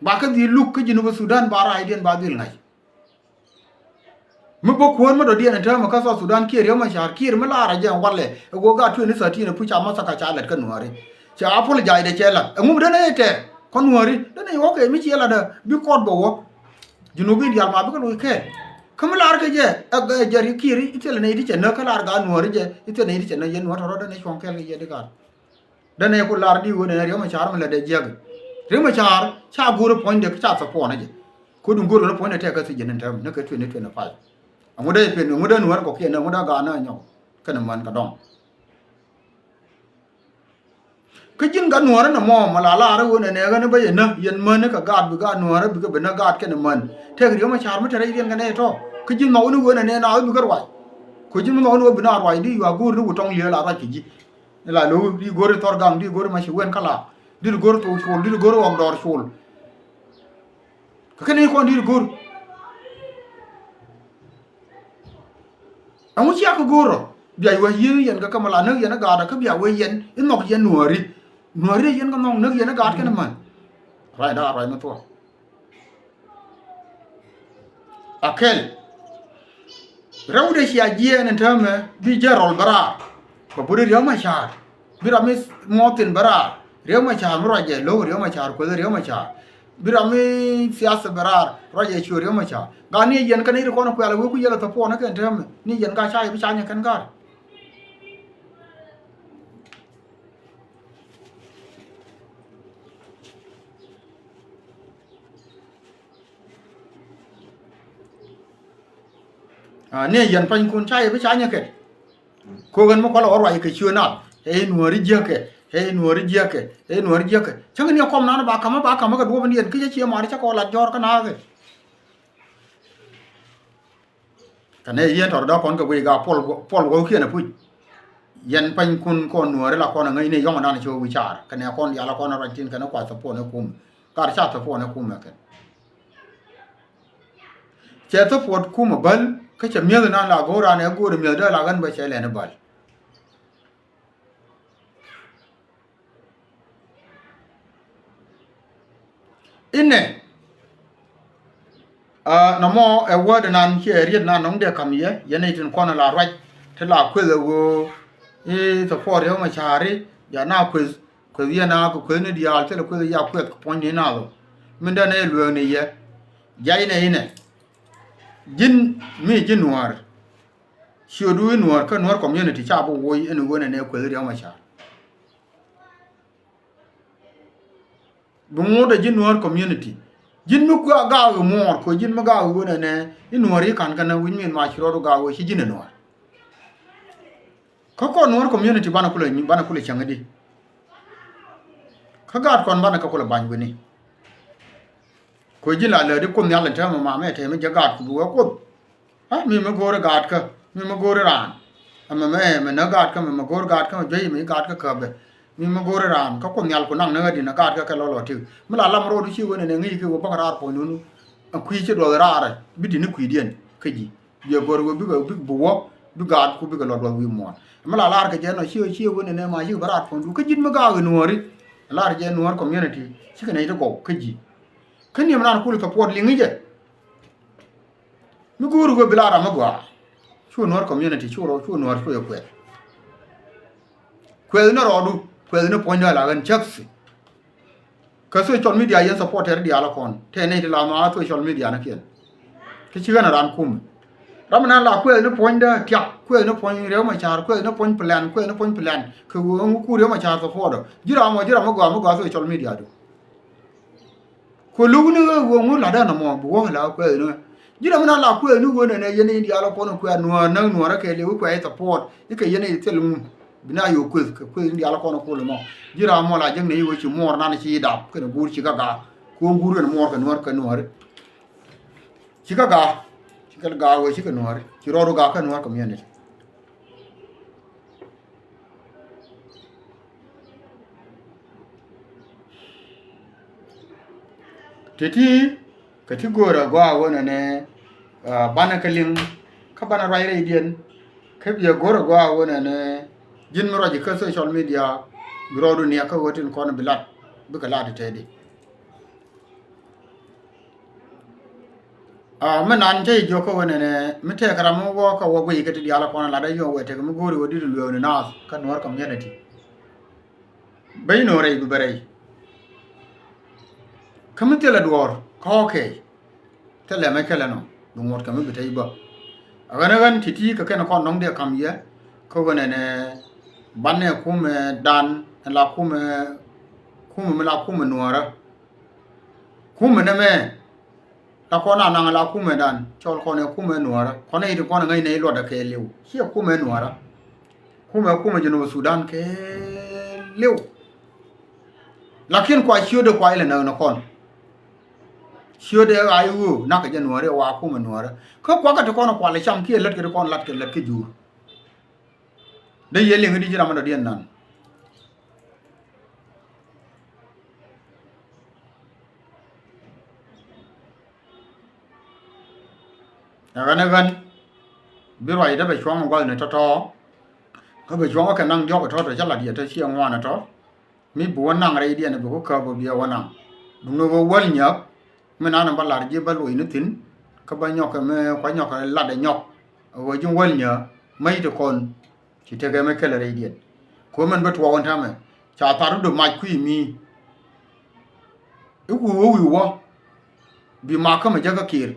Ba kɛ dhil luk kä Jinub Sudan ba raacdiɛn ba dhil ŋa̱c. Mi bä kuäär mi dɔ̱diɛn ɛn täämɛ kä South Sudan kiɛ Riek Machar kiɛ mi laar a jɛ ɛn walɛ ɛ ɣöö gaat twenty thirteen ɛ puc ca massacre ca lät kä nuääri. Cɛ apologize dɛ cɛ la̱t ɛŋu mi dee nɛy tɛɛr kä nuääri dee nɛy ɣɔ̱k kɛ mi ciɛ la̱t ɛ bi kɔt bɛ wä. Junubin diaal ma bikɛ loc kɛɛl kä mi laar kɛ jɛ ɛ jɛ ri kiɛ ri ithilɛ nɛy ti cɛ näk kä laar gaat nuääri jɛ ithilɛ nɛy ti cɛ näk yɛn nuäär tɔ̱rɔ̱ dee nɛy cuɔ̱ŋ kɛɛl kɛ yɛ di gaat. Dee nɛy ku lar di ɣöö nɛn Riek Machar mi lɛ dee jiäk. Riek Machar ca go̱o̱r puɔ̱nydɛ ca support ni jɛ. Ko̱du go̱o̱r ɣöö puɔ̱nydɛ tɛk kä thiec jɛ ni tɛm ni kɛ twenty twenty five. Aŋu dee pen aŋu dee nuäär kɔkiɛn aŋu dee gaat ni anyɔk kɛnɛ män kɛ dɔŋ. Kä ji̱n gat nuäärä nɔmɔ mɔ la lar ɣöö nɛnɛ ɣän bä yɛ näk yɛn mäni kɛ gaat bi gaat nuäärä bikɛ bi näk gaat kɛnɛ män. Tëëk Riek Machar mi te rɛy riɛn kɛ nɛy tɔ̱ kä ji̱n nhɔk ni ɣöö nɛnɛ na ɣä bikɛ ruac. Kɛ ji̱n mi nhɔk ni ɣöö bi na ruac di yua go̱o̱r ni wut tɔŋ liee la ruac kɛ ji̱. Ni la lo̱w di go̱o̱r thɔr gaŋ di go̱o̱r maci wen kä la di go̱o̱r thok col di go̱o̱r ɣɔk dɔɔr col. Kä kɛn i̱ kɔn di go̱o̱r. Ɛŋu cia kä go̱o̱r rɔ bia wee yieen yɛn kä kämɛ la näk yɛn ɛ gaat kä bia wee yɛn i̱ nhɔk yɛn nuääri. Nuääri yɛn kä nhɔk näk yɛn ɛ gaat kɛn män. Ruacda ruac mi thuɔ̱k. Akɛl. Rɛwdɛ cia jiɛɛn ɛn täämɛ bi jɛ rɔl bä raar. Kɛ buri Riek Machar bi ram mi muɔthin bä raar. Riek Machar mi ruacɛ lo̱k Riek Machar kueth Riek Machar. Bi ram mi thiath bä raar ruacɛ cuɛ Riek Machar. Gat ni yɛn kä ni ri kɔn kuɛl wek ku yɛl a thäpuɔn kɛn täämɛ ni yɛn ka ca yɛ bi ca nyɛ kɛn ga̱r. Ni yɛn panykun ca yɛ bi ca nyɛ kɛn. Ko̱ ɣän mi kualɛ wä ruac kɛ ciö nal ɛ nuääri jiäkɛ ɛ nuääri jiäkɛ ɛ nuääri jiäkɛ. Cäŋ ni ɛ kɔm nan ba ka̱mä ba ka̱mä kɛ duɔ̱ɔ̱p in yɛn kä cä cië maari cä kɔn lat jɔ̱ɔ̱r kä naath ɛ. Kɛnɛ yɛn tɔr dɔ̱k kɔn kɛ guiy ga puɔl guɔ̱kiɛn ɛ puc. Yɛn panykun kɔn nuääri la kɔn ɛ ŋäcni yɔ̱ŋ nan cɛ wi̱i̱ car kɛnɛ kɔn diaal la kɔn ɛ ruac tin kɛnɛ kua thäpuɔn ɛ kum. Kar ca thäpuɔn ɛ kum ɛ kɛn. Cɛ thäpuɔt kum ɛ bäl kä cɛ mi̱eth nan la go̱o̱r an ɛ go̱o̱r ɛ mi̱eth dee la ɣän bä cɛ lɛn ɛ bäl. Inɛ nɔmɔ ɛ wädɛ nan ciɛ riet nan nɔŋ dee ka̱m yɛ yɛn i̱ tin kɔn la ruac ti la kueth ɛ ɣöö i̱ thɔpuɔt Riek Machar i̱ ya na kueth kueth yɛn a kɛ kueth ni diaal thilɛ kueth ya kueth kɛ puɔ̱ny ni nath ɔ. Min dɛn ɛ lueek ni yɛ jiac inɛ inɛ ji̱n mi ji̱ nuäär. Ciötdu i̱ nuäär kä nuäär community ca bi woc ɛn ɣöö nɛnɛ kueth Riek Machar. Bi ŋot ɛ ji̱ nuäär community Ji̱n mi kua gaak i̱ muɔɔr kɛ ji̱n mi gaak i̱ ɣöö nɛnɛ i̱ nuɔ̱ɔ̱r i̱ ka̱n kɛn wi̱c min ma ci rɔɔd i̱ gaak i̱ ɣöö ci ji̱n i̱ nuɔ̱ɔ̱r. Kä kɔn nuɔ̱ɔ̱r community banɛ kulɛ, banɛ kulɛ cäŋ i̱di. Kä gaat kɔn banɛ kɛ kulɛ ba̱ny wi̱ni. Kɛ ji̱n la lääri Kuoth Nhial in täämɛ mamɛ tɛmɛ jɛ gaat ku bi wee Kuoth. Aa, mi mi go̱o̱ri gaatkä, mi mi go̱o̱ri raan. Ɛmɛ mɛ, mɛ näk gaatkä, mɛ mɛ go̱o̱ri gaatkä, mɛ juey mi gaatkä käbɛ. Mi mi go̱o̱ri raan, kä Kuoth Nhial ku naŋ näk ɣädi nɛ gaatkä kɛ lɔlɔ tik. Mi la lam ro̱o̱du ci wen ɛnɛ ŋi̱i̱c kɛ wä bäkɛ raar puɔ̱nydun. Ɛn kui̱ ci duɔth raarɛ, bi di̱t ni kui̱diɛn kä ji̱. Biɛ go̱o̱ri wä bikɛ, bik bi wä, bi gaatku bikɛ lɔ duɔth wi̱i̱ muɔ̱ɔ̱n. Mi la laar kɛ jɛ nɔ ci, ci wen ɛnɛ ma ci bä raar puɔ̱nydu. Kä ji̱n mi gaak i̱ nuɔ̱ɔ̱ri. Laar jɛ nuɔ̱ɔ̱r community, cikɛ nɛy ti gɔw kä ji̱. Kä niɛm nan kul support liŋi jɛ. Mi go̱o̱ri wee bi la ram mi gɔaa. Cu nuɔ̱ɔ̱r community, cu rɔ, cu nuɔ̱ɔ̱r cu yɛ kuɛth. Kuɛth ni rɔɔdu, kuɛth ni puɔ̱nydä la ɣän cäk thi. Kä social media yɛn supporter diaal kɔn. Tɛ nɛy ti la ma social media ni kiɛn. Kä ci ɣän a ran kum. Ram nan la kuɛth ni puɔ̱nydä tiak, kuɛth ni puɔ̱ny Riek Machar, kuɛth ni puɔ̱ny plan, kuɛth ni puɔ̱ny plan. Kɛ ɣöö ŋu ku Riek Machar supporter. Ji̱ ram mɔ, ji̱ ram mi gɔaa, mi gɔaa social media du. Ku luk ni ɣä ɣöö ŋu la̱tdä nɔmɔ bi wä la kuɛɛth ni ɣä. Ji̱n ɛmɛ na la kuɛɛth ni ɣöö nɛnɛ yɛn in diaal ɔ puɔ̱n kuɛɛth nuäär näk nuäärä kɛɛliw i̱ kuɛɛth support i̱ kɛ yɛn in thil ŋu. Bi na yo̱o̱ kueth kɛ kuɛɛth in diaal ɔ kɔn kulɛ mɔ. Ji̱n ram mɔ la jäk nɛ i̱ ɣöö ci muɔɔr nan ci dap kɛnɛ guur ci kä gaak. Ku ɣöö guur kɛnɛ muɔɔr kɛ nuäär kɛ nuääri. Ci kä gaak. Ci kä gaak ɣöö ci kɛ nuääri. Ci rɔɔdu gaak kä nuäär community. Ti̱ti̱ kɛ ti go̱o̱rä gɔaa ɣöö nɛnɛ, ah, banɛ kɛ liŋ kä banɛ ruac rɛydiɛn. Kä biɛ go̱o̱rä gɔaa ɣöö nɛnɛ ji̱n mi ruac kä social media bi rɔɔdu niɛk kä ɣöö tin kɔn bi lat bikɛ lat tɛtdi. Ah, mi nan cä ji̱ jiök kä wen ɛnɛ mi tɛk ram mi wä kä wä guiy kä ti diaal kɔn lat a yɔ̱ɔ̱ŋ wɛ tɛk mi go̱o̱ri wä di̱t lueew ni naath kä Nuäär community. Beny ni rɛy bi bɛ rɛy. Kä mi thilɛ duɔ̱ɔ̱r kä ɣɔ̱kɛ thilɛ mɛ kɛlɛ nɔ bi ŋuɔ̱t kɛ mi bi tɛy bä. A ɣän a ɣän ti̱ti̱ kɛ kɛn kɔn nɔŋ dee ka̱m yɛ kä wen ɛnɛ banɛ kumɛ dan ɛn la kumɛ, kumɛ mi la kumɛ nuäärä. Kumɛ nɛmɛ la kɔn a naŋ la kumɛ dan cɔl kɔn ɛ kumɛ nuäärä kɔn ɛ yit kɔn ɛ ŋäcnɛ i̱ luɔtdɛ kɛɛliw ciɛ kumɛ nuäärä. Kumɛ, kumɛ Junub Sudan kɛɛliw. Lakin kua ciötdɛ kua ilɛ näk ni kɔn. Ciötdɛ ɣa̱c ɣöö nakä jɛ nuäärä wa kumɛ nuäärä kä kuakä ti kɔn kual cam kiɛ lät kɛ ti kɔn lat kɛ lät kä juur. Dee yɛ liŋ di ji̱ ram mi dɔ̱diɛn nan. Ɛ ɣän ɛ ɣän bi ruacdä bɛ cuɔ̱ŋ gua̱thni tɔ̱tɔ̱. Kä bɛ cuɔ̱ŋ kɛ naŋ diɔ̱k tɔ̱tɔ̱ cä lat yɛ tɔ̱ ciɛ ŋuan tɔ̱. Mi bi wä naŋ rɛydiɛn bi ku käp bi biɛ wä naŋ. Duŋni ɣöö wäl nyäk mi nan bä lar ji̱ bä luɔ̱c ni thi̱n. Kä bä nyɔk kɛ mi kua nyɔk kɛ lat ɛ nyɔk. Ɣöö ji̱ wäl nyäk mäc ti kɔn. Ci tekɛ mi kɛl rɛydiɛn. Kuɛ mɛn bä tuɔɔk in ta̱mɛ ca thar rut mac kui̱ mi. I̱ ku wee wi̱i̱ wä bi mak kä mɛ jäkä kiɛɛr.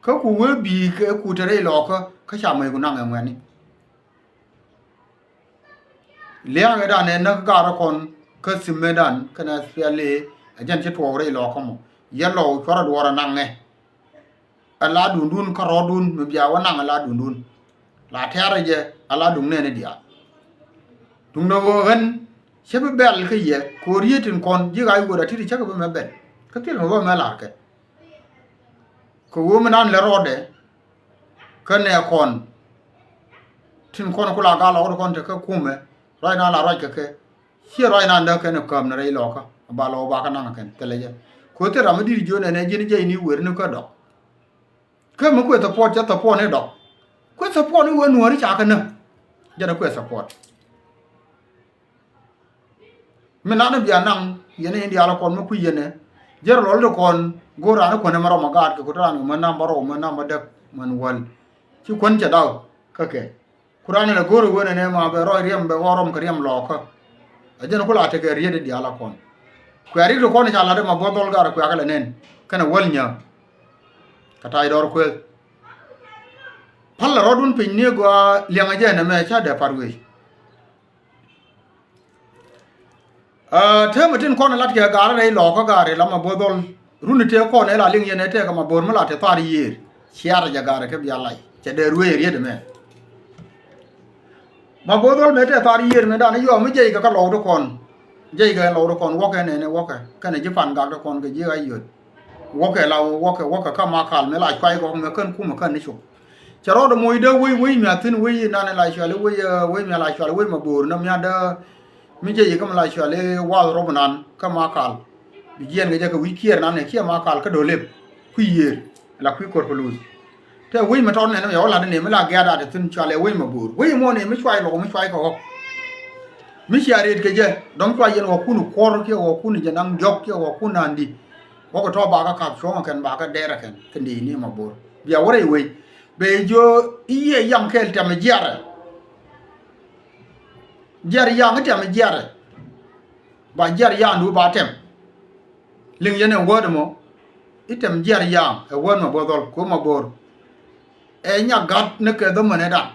Kä ku wee bi̱i̱ kɛ ku te rɛy lɔɔkä kä ca mäc ku naŋ ɛ ŋuɛ̈tni. Lia̱a̱kɛ dan ɛ näk gaarä kɔn kä thimɛ dan kɛnɛ thiali. Ɛ jɛn ci tuɔɔk rɛy lɔɔkä mɔ yɛ lɔw cuarɛ duɔɔrɛ naŋɛ. Ɛ la duundun kä rɔɔdun mi bia wä naŋ ɛ la duundun. La tɛ̈rɛ jɛ ɛ la duŋ nɛɛni diaal. Duŋdɛ ɣöö ɣän cä bi bɛl kä yɛ kɛ ɣöö riet tin kɔn ji̱ ɣa̱c wöt a ti̱t cä kɛ bi mɛ bɛl kä thil mɛ bä mɛ la̱rkɛ. Kɛ ɣöö mi nan lɛ rɔɔdɛ kä nɛ kɔn tin kɔn ku la gal ɣɔt kɔn te kä kumɛ ruac nan la ruac kɛ kɛ. Ciɛ ruac nan däk kɛn ɛ käm ni rɛy lɔkä ba lɔ ba kä naŋ kɛn thilɛ jɛ. Kɛ ɣöö thil ram mi di̱t jiön ɛn ɛ ji̱n jɛy ni wer ni kä dɔk. Kä mi kuɛ support cɛ support ni dɔk. Kuɛ support ni wer nuɔ̱ɔ̱ri ca kä näk. Jɛn ɛ kuɛ support. Mi nan bia naŋ yɛn in diaal kɔn mi kui̱ yɛn ɛ. Jɛr lɔl ti kɔn go̱o̱r raan kuändɛ mi rɔm a gaat kɛ ku te raan kɛ män nam bä rɔw män nam bä däk män wäl. Ci kuän cɛ daw kä kɛ. Ku raan in a go̱o̱r wen ɛnɛ ma bɛ rɔy riɛm bɛ ɣɔr rɔm kɛ riɛm lɔɔkä. A jɛn ku la tekɛ riet in diaal a kɔn. Kuɛ riet ti kɔn ca lat in ma bo̱th dhɔl gar kuɛ kɛ lɛ nɛn kɛnɛ wäl nyääk. Kɛ ta̱y dɔɔr kueth. Pal lɛ rɔɔdun piny ni gɔaa liɛŋ a jɛ ɛnɛ mɛ ca dee par wec. Aa, täämɛ tin kɔn lat kɛ gaari rɛy lɔɔkä gaari lamɛ bo̱th dhɔl. Runi tëë kɔn ɛ la liŋ yɛn ɛ tëë kɛ Mabor mi la te thar yiëër. Ciaarɛ jɛ gaarɛ kɛ bia lac cɛ dee ruëë riet ɛmɛ. Mabor dhɔl mëë tëë thar yiëër mëë dan yɔɔ mi jiɛc kɛ kä lɔw ti kɔn. Jiɛc kɛ lɔw ti kɔn wäkɛ nɛnɛ wäkɛ kɛnɛ ji̱ Pangak ti kɔn kɛ ji̱ Ayod. Wäkɛ la wäkɛ wäkɛ kä Makal mëë la cuay kɔk mëë kän kumɛ kän ni cuk. Cɛ rɔɔdɛ moc dee wec wec mi a thi̱n wec nanɛ la cuali wec wec mi a la cuali wec Mabor nä mi a dee mi jiɛc kɛ mi la cuali wath rɔb nan kä Makal. Bi jiɛn kɛ jɛ kɛ wi̱c kiɛɛr nan ɛ kiɛ Makal kä do̱lep kui̱ yiëër la kui̱ kor pɛ luth. Tɛ wec mi tɔt nɛn mi yɛ wä lat ni mi la gɛ̈t a te thi̱n cɔalɛ wec Mabor wec mɔ ni mi cuay lɔk mi cuay kɛ ɣɔk. Mi cia riet kɛ jɛ dɔ̱ŋ cuay yɛn ɣɔkun kuɔr kiɛ ɣɔkun jɛ naŋ diɔ̱k kiɛ ɣɔkun naŋ di. Ɣɔk tɔ bakɛ kap cuɔ̱ŋ kɛn bakɛ dɛɛr kɛn kɛ ni ni Mabor bia wä rɛy wec. Bɛ jiö i̱ yiɛ yaŋ kɛɛl tɛmɛ jiarɛ. Jiar yaŋ i̱ tɛmɛ jiarɛ. Ba jiar yaŋdu ba tɛm. Liŋ yɛn ɛn wäät ɛmɔ i̱ tɛm jiar yaŋ ɛ wäät Mabor dhɔl kuɛ Mabor. Ɛ nyak gat ni kɛ dhämänɛ dan.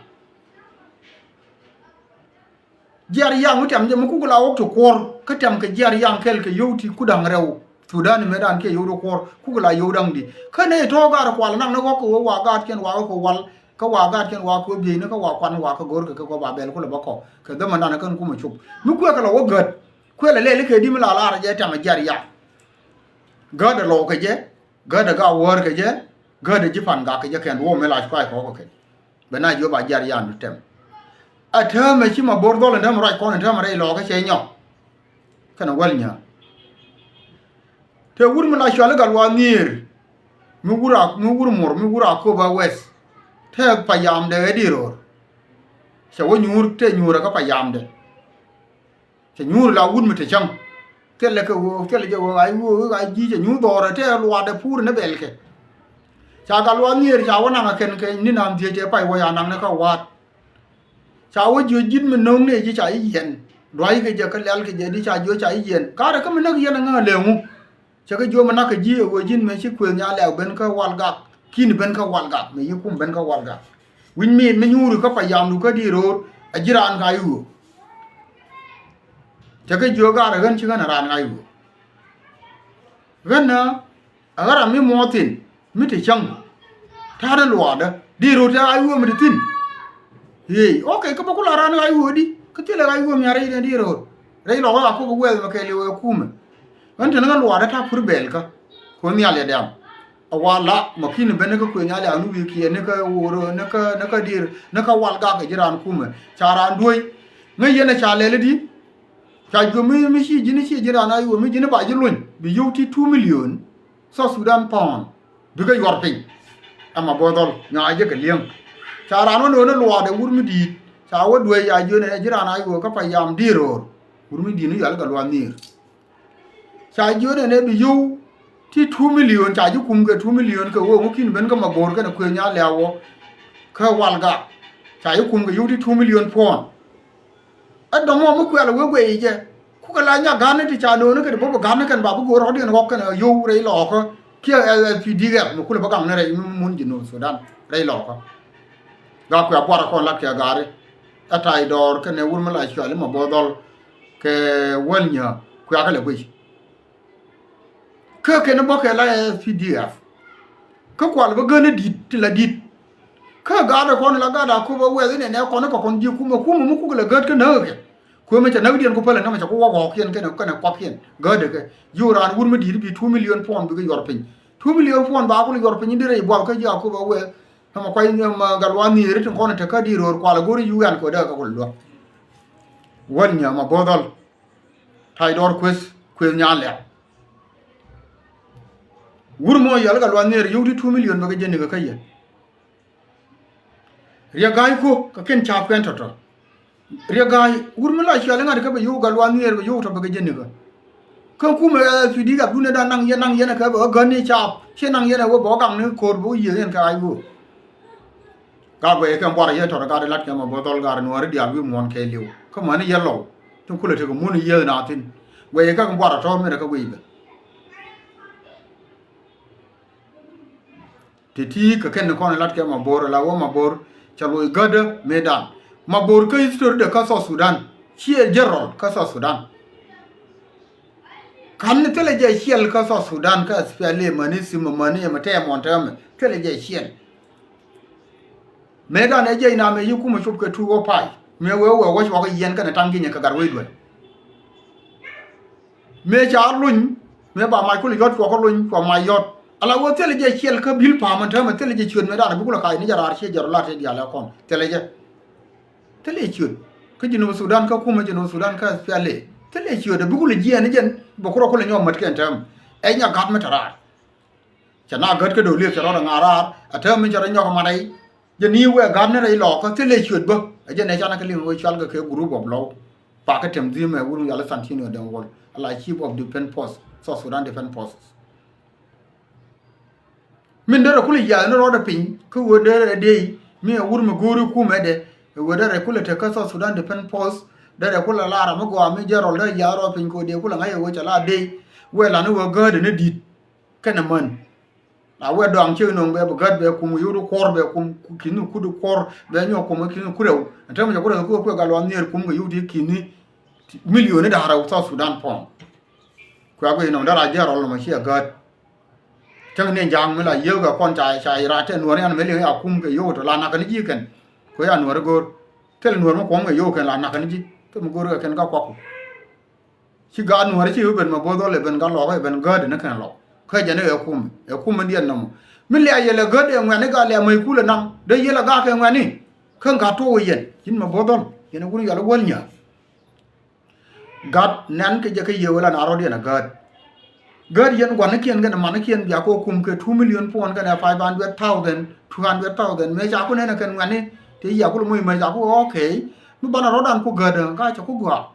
Jiar yaŋ mi tɛm jɛ mi kuk la wok ti kuɔr kä tɛm kɛ jiar yaŋ kɛl kɛ yio̱w ti kudaŋ rɛw. Thudan mëë dan kiɛ yio̱w ti kuɔr kuk la yio̱w daŋ di kä nɛ tɔ̱ gaat kual naŋ ni ɣɔk kɛ wee wa gaat kiɛn wa kɛ wal. Kä wa gaat kiɛn wa kɛ wee bieyni kä wa kuan wa kɛ go̱r kɛ kɛ kɔ ba bɛl kulɛ bä kɔ kɛ dhämän dan kɛn kumɛ cop mi kuɛ kɛ la wä gät. Kuɛ la lɛl kɛ di mi la lar jɛ tɛm jiar yaŋ. Gät ɛ lɔw kɛ jɛ gät ɛ ga wäär kɛ jɛ. Gät ɛ ji̱ Pangak kɛ jɛ kɛn duɔ̱ɔ̱p mëë la cuay kɔk kɛ kɛ. Bɛ na jiö ba jiar yaŋdu tɛm. A täämɛ ci Mabor dhɔl in täämɛ ruac kɔn in täämɛ rɛy lɔɔkä cɛ nyɔk. Kɛnɛ wäl nyääk. Tëë wur mi la cuali Gatluak Nhiir. Mi wur a mi wur mur mi wur a köp a wɛth. Tëë payamdɛ ɛ di ro̱o̱r. Cɛ wä nyuur tëë nyuur ɛ kä payamdɛ. Cɛ nyuur la wut mi te cäŋ. Thilɛ kɛ ɣöö thilɛ jɛ ɣöö ɣac ɣöö ɣac ji̱ cɛ nyuur dhɔrɛ tëë luaatdɛ puur ni bɛlkɛ. Ca Gatluak Nhiir ca wä naŋ a kɛn kɛ ni naŋ dhiec tëë pay wä ca naŋ ni kä wa̱a̱t. Ca wä jiö ji̱n mi no̱o̱ŋ ni ji̱ ca i̱ yiɛn dua̱ckɛ jɛ kä lɛlkɛ jɛ di ca jiö ca i̱ yiɛn ka̱rɛ kä mi näk yɛn aŋä lëŋu. Cɛ kɛ jiö mi na̱k kɛ ji̱ ɛ ɣöö ji̱n mëë ci kuëth nya lɛ̈k ben kä Walgak ki̱n ben kä Walgak mëë yi kum ben kä Walgak. Wi̱c miit mi nyuuri kä payamdu kä di ro̱o̱r a ji̱ raan ka i̱ ɣöö. Cɛ kɛ jiök gaarɛ ɣän ci ɣän a raan ŋa̱c wee. Ɣän a ɣän ram mi muɔɔth thi̱n mi te cäŋ. Ta̱a̱dä luaakdä di ro̱o̱t te ɣa̱c wee mi te thi̱n. Ëë, ok, kä bä ku la raan ɣa̱c wee di kä thilɛ ɣa̱c wee mi a rɛy den di ro̱o̱t. Rɛy lɔk ɣä a kok wɛɛth mɛ kɛɛliw ɛ kumɛ. Ɣän teni ɣän luaakdä ta̱a̱ pur bɛɛl kä. Kuoth nhial yɛ dɛ̈m. A wa la ma ki̱n ben ni kä kuëë nyal yak ni wi̱i̱ kiɛ ni kä woro ni kä ni kä dir ni kä Walgak kɛ ji̱ raan kumɛ ca raan duɔ̱c. Ŋäc yɛn a ca lɛl i̱di. Ca juɔ̱m mi mi ci ji̱n ci ji̱n raan a yuɔ̱m mi ji̱n ba ji̱ luny bi yio̱w ti two million. South Sudan pound bikɛ yuɔr piny. Ɛmɛ bo̱o̱th dhɔl nyɔaa jɛ kɛ li̱eŋ. Ca raan wä no̱o̱n ni luaakdɛ wur mi di̱i̱t ca wä duɔ̱c a jiön ɛ ji̱ raan a yuɔ̱m kä payam di̱i̱r ro̱o̱r. Wur mi di̱i̱t ni yual kɛ luaak nhiir. Ca jiöt ɛn ɛ bi yio̱w ti two million ca ji̱ kum kɛ two million kɛ ɣöö ŋuki̱n ben kä Mabor kɛnɛ kuëë nyal lɛ̈ɛ̈u wä. Kä Walgak ca ji̱ kum kɛ yio̱w ti two million puɔ̱ɔ̱n. Ɛ dɔ̱ŋ mɔ mi kuɛl ɛ wee guɛy jɛ kukɛ la nyak ga̱n ni ti ca nööni kɛ ti bä bi ga̱n ni kɛn ba bi go̱o̱r rɔ̱diɛn ɣɔk kɛnɛ yio̱w rɛy lɔɔkä kiɛ L S P D F mi kulɛ bä gaŋ ni rɛy mi mun ji̱ North Sudan rɛy lɔɔkä. Ga kuɛ buarɛ kɔn lat kɛ gaari. Ɛ tay dɔɔr kɛnɛ wur mi la cuali Mabor dhɔl. Kɛ wäl nyääk kuiakä lɛ guic. Kä kɛn bä kɛ la S P D F. Kä kual bä gän i̱ di̱t ti la di̱t. Kä gaat ɛ kɔn la gaat a köp a wɛth inɛ nɛ kɔn i̱ kɛ kɔn ji̱ kumɛ kumɛ mi kuk la gät kä näk kɛ. Kuëmɛ cɛ näk diɛn ku pälɛ nɔmɛ cɛ ku wä ɣɔɔkiɛn kɛnɛ kɛnɛ kuakiɛn gät ɛ kɛ. Ji̱ raan wur mi di̱t bi two million puɔn bikɛ yuɔr piny. Two million puɔn ba ku la yuɔr piny in di rɛy buɔl kä ji̱ a köp a wɛth. Nɔmɔ kuay nɔmɔ gat luaak nhieri tin kɔn in te kä di ro̱o̱r kual a go̱ri yuan kɛ wä dee kɛ ku luäk. Wäl nyääk Mabor dhɔl. Tay dɔɔr kueth kueth nyan lɛ̈k. Wur mɔ yɔl kɛ luath ni riek ti two million bɛ kɛ jɛ nikä kä yɛ. Riek ga̱a̱c kuɔ kɛ ken ca̱p kɛn tɔ̱tɔ̱. Riek ga̱a̱c wur mi la cuɛl ŋa̱t kä bɛ yio̱w kɛ luath ni riek bɛ yio̱w tɔ̱ bɛ kɛ jɛ nikä. Kä kumɛ S P D F dun ɛ dan naŋ yɛn naŋ yɛn ɛ kɛ bɛ ɣä gän ni ca̱p ciɛ naŋ yɛn ɛ wä bɛ ɣä gaŋ ni ko̱r bɛ wä yiëë yɛn kɛ ɣa̱c wöö. Gat guɛy kɛn buar yɛn tɔt gat lat kɛn ma bä dhɔl gat nuɔ̱ɔ̱ri diaal wi̱i̱ muɔ̱ɔ̱n kɛɛliw kä mäni yɛn lɔw. Tin kulɛ tekɛ mun yieth na thin guɛy kɛn buar tɔ̱ min rɛ kä guiy bɛ. Ti ti kɛ kɛn kɔn lat kɛn ma bo̱r la wä ma bo̱r ca loc gädä mëë dan ma bo̱r kä history de kä South Sudan. Ciɛ general kä South Sudan. Ka̱n ni thilɛ jɛ ciɛl kä South Sudan kä S P L A mäni thimɛ mäni ɛmɛ tɛmɛ mɔn tɛmɛ thilɛ jɛ ciɛl. Mëë dan ɛ jɛ inamɛ yi kumɛ cop kɛ two oh five. Mëë wee wee wä cuɔk yɛn kɛnɛ taŋ ginyɛ kɛ gat wec duel. Mëë ca luny mëë ba mac kulɛ yɔt cuɔk kä luny cuɔk mac yɔt. Ala wee thilɛ jɛ ciɛl kä bil pa̱a̱m ɛn tɛmɛ thilɛ jɛ ciöt mëë dan ɛ bi kulɛ kac ni jɛ raar ciɛ jɛ rɔ lat ciɛ diaal ɛ kɔn thilɛ jɛ. Thilɛ ciöt kä Jinub Sudan kä kumɛ Jinub Sudan kä S P L A. Thilɛ ciöt ɛ bi kulɛ jiɛɛn ni jɛn bɛ kurɔ kulɛ nyɔk mät kɛn tɛm. Ɛ nya gat mi te raar. Cɛ na gät kä do̱lieth cɛ rɔɔdɛ ŋa̱a̱r raar a tääm mi cɛ rɔ nyɔk mat rɛy. Jɛ ni wee gam ni rɛy lɔɔkä thilɛ ciöt bä. Ɛ jɛ nɛ canɛ kɛ liŋ wee cual kɛ kɛ group of law. Pakä tɛm dhimɛ wur mi yal Santino Deng Wol ala chief of defense force, South Sudan Defense Forces. Min derɛ kulɛ yiath ni rɔɔdɛ piny kä wee derɛ dee mi ɛ wur mi go̱o̱ri kumɛ dɛ. Ɛ wee derɛ kulɛ tek kä South Sudan Defense Force derɛ kulɛ lar mi gɔaa mi jɛ rɔl derɛ yiath rɔɔdɛ piny kɛ wee dee kulɛ ŋa̱c ɛ wee cɛ la dee. Wee lan ni wee gäätdɛ ni di̱t. Kɛnɛ män. La wee dɔaŋ ciek nöŋ bɛ bi gät bɛ kum yio̱w di kuɔr bɛ kum ki̱n ni kut di kuɔr bɛ nyɔk kum ki̱n ni kut rɛw. Ɛn täämɛ cɛ kut rɛw kɛ kuɛ gal wan nhier kum kɛ yio̱w di ki̱n ni milioni da̱ŋ rɛw South Sudan pound. Kuɛ guic nɔm dara jiɛn rɔl nɔmɔ ciɛ gät. Cäŋ ni ja̱a̱ŋ mi la yio̱w kɛ kɔn ca ca ira tɛ nuɔr yan milioni a kum kɛ yio̱w tɔ la nak kɛn ji̱ kɛn. Kuɛ ya nuɔr go̱o̱r. Thil nuɔr mi kuɔm kɛ yio̱w kɛn la nak kɛn ji̱. Thil mi go̱o̱r kɛ kɛn ka kuak ku. Ci gaat nuɔ̱ɔ̱ri ci ben mɛ bo̱o̱th ɣɔl ɛ ben gat lɔɔk ɛ ben gäätdɛ ni kɛn lɔk. Kä jɛn ɛ kum ɛ kum in diɛn nɔmɔ mi liac yɛl ɛ gäätdɛ ŋuɛ̈ni gat liac mɛ kulɛ naŋ dee yɛl ɛ gak ɛ ŋuɛ̈ni. Kä gat tuɔɔk ɛ yɛn ji̱n mɛ bo̱o̱th ɣɔl yɛn ɛ wun yɔl ɛ wäl nyääk. Gat nɛn kɛ jɛ kä yiëë wël an a rɔ̱diɛn ɛ gäätdɛ. Gäätdɛ yɛn gua̱nikiɛn kɛnɛ manikiɛn bia kɛ kum kɛ two million pound kɛnɛ five hundred thousand, two hundred thousand mëë ca ku nɛn ɛ kɛn ŋuɛ̈ni. Tëë yia ku lɛ moc mëë ca ku okay. Mi banɛ rɔ̱dan ku gäätdɛ kä cɛ ku gɔaa.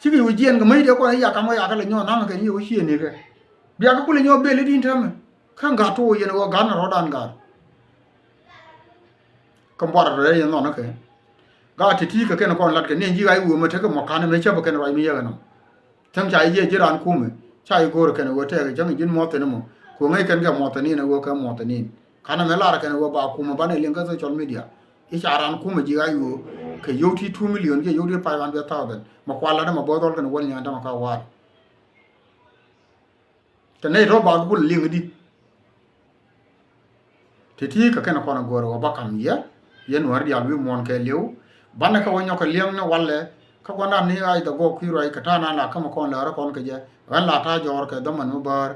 Cikɛ wi̱c jiɛn kɛ mäcdiɛ kɔn i̱ ya kam kɛ ya kɛ lɛ nyɔk na̱ŋ kɛ ni yɛ wä ciëëni kɛ. Bia kɛ kulɛ nyɔk bel i̱ di̱n täämɛ kä gat tuɔɔk yɛn ɣöö gat ni rɔ̱dan gat. Kä buar rɛy yɛn nhɔn kɛ gat ti̱ti̱ kɛ kɛn kɔn lat kɛ ni ji̱ ɣa̱c wëë mɛ tekɛ mɔ ka̱n mɛ cäpɛ kɛn ruac mi yɛkɛ nɔ. Cäŋ ca jiɛ ji̱ raan kumɛ ca ji̱ go̱o̱r kɛn ɣöö tɛkɛ cäŋ ji̱n muɔthɛn mɔ kɛ ɣöö ŋäc kɛn kɛ muɔthɛnin ɣöö kɛ muɔthɛnin. Ka̱n mɛ lar kɛn ɣöö ba kumɛ banɛ liŋ kä social media. I̱ ca raan kumɛ ji̱ ɣa̱c ɣöö kɛ yio̱w ti two million kiɛ yio̱w ti five hundred thousand mɛ kual lat mɛ bo̱o̱th ɣɔl kɛn wäl nyaan tämɛ kä wa̱a̱t. Te nɛy tɔ̱ ba kul liŋ di. Ti̱ti̱ kɛ kɛn kɔn a go̱o̱r wä ba kam yɛ yɛ nuɔ̱ɔ̱ri diaal wi̱i̱ muɔ̱ɔ̱n kɛ li̱w. Banɛ kɛ wä nyɔk kɛ liɛŋ ni walɛ. Kä gua̱ndan ni ɣac dhɛ gɔɔk kui̱ ruac kɛ ta̱a̱ na la kämɛ kɔn lääri kɔn kɛ jɛ ɣän la ta̱a̱ jɔɔr kɛ dhämän mi bäär.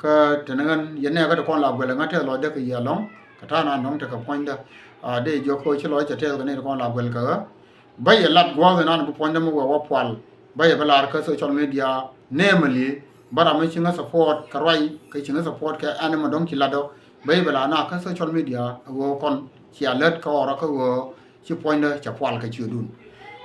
Kä teni ɣän yɛ nɛɛkä ti kɔn la guɛl ɛ ŋa̱t tɛth lɔcdä kɛ yiëë ɛlɔ̱ŋ kɛ ta̱a̱ na nɔ̱ŋ tekɛ puɔ̱nydä. A dee jiɔk kä ci lɔc cɛ tɛth kɛ ni ti kɔn la guɛl kɛ ɣä. Bä yɛ lat gua̱a̱th inan bi puɔ̱nydä mi wɛ wä pual. Bä yɛ bi lar kä social media namely. Bä ram mi ci ŋä support kɛ ruac kä ci ŋä support kɛ ɛn mɛ dɔ̱ŋ ci lat dɔ̱. Bä yɛ bi lar na kä social media a ɣöö kɔn cia lät kä ɣɔrɔ kä ɣöö ci puɔ̱nydä cɛ pual kɛ ciötdun.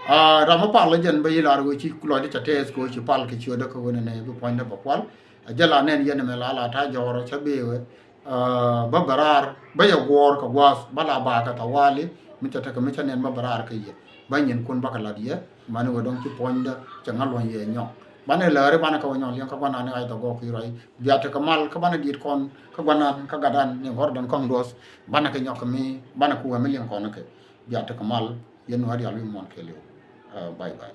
Aa, ram mi pal jɛn bä yi lar ɣöö ci lɔcdä cɛ tɛth kɛ ɣöö ci pal kɛ ciötdä kä ɣöö nɛnɛ bi puɔ̱nydä bä pual. A jɛ la nɛn yɛn mɛ la la ta̱a̱ jɔɔrä cä bee ɣöö Aa, bä bɛ raar bä yɛ guɔ̱ɔ̱r kɛ gua̱a̱th bä la baakɛ thawali mi cɛ tekɛ mi cä nɛn bä bɛ raar kä yɛ. Bä nyinkun bä kɛ lat yɛ mani wä dɔ̱ŋ ci puɔ̱nydä cɛ ŋa̱ luɔ̱ny yɛ nyɔk. Banɛ lääri banɛ kɛ wä nyɔk liɛŋ kä gua̱nan ni ɣac dhɛ gɔɔk ki ruac bia tekɛ mal kä banɛ diet kɔn kä gua̱nan kä gatdan ni ɣɔr dɔ̱ŋ kɔŋ duɔth. Banɛ kɛ nyɔk kɛ mi banɛ ku wä mi liɛŋ kɔn kɛ bia tekɛ mal. Yɛn nuɔ̱ɔ̱r yal wi̱i̱ muɔ̱ɔ̱n kɛɛliw. Aa, bye bye.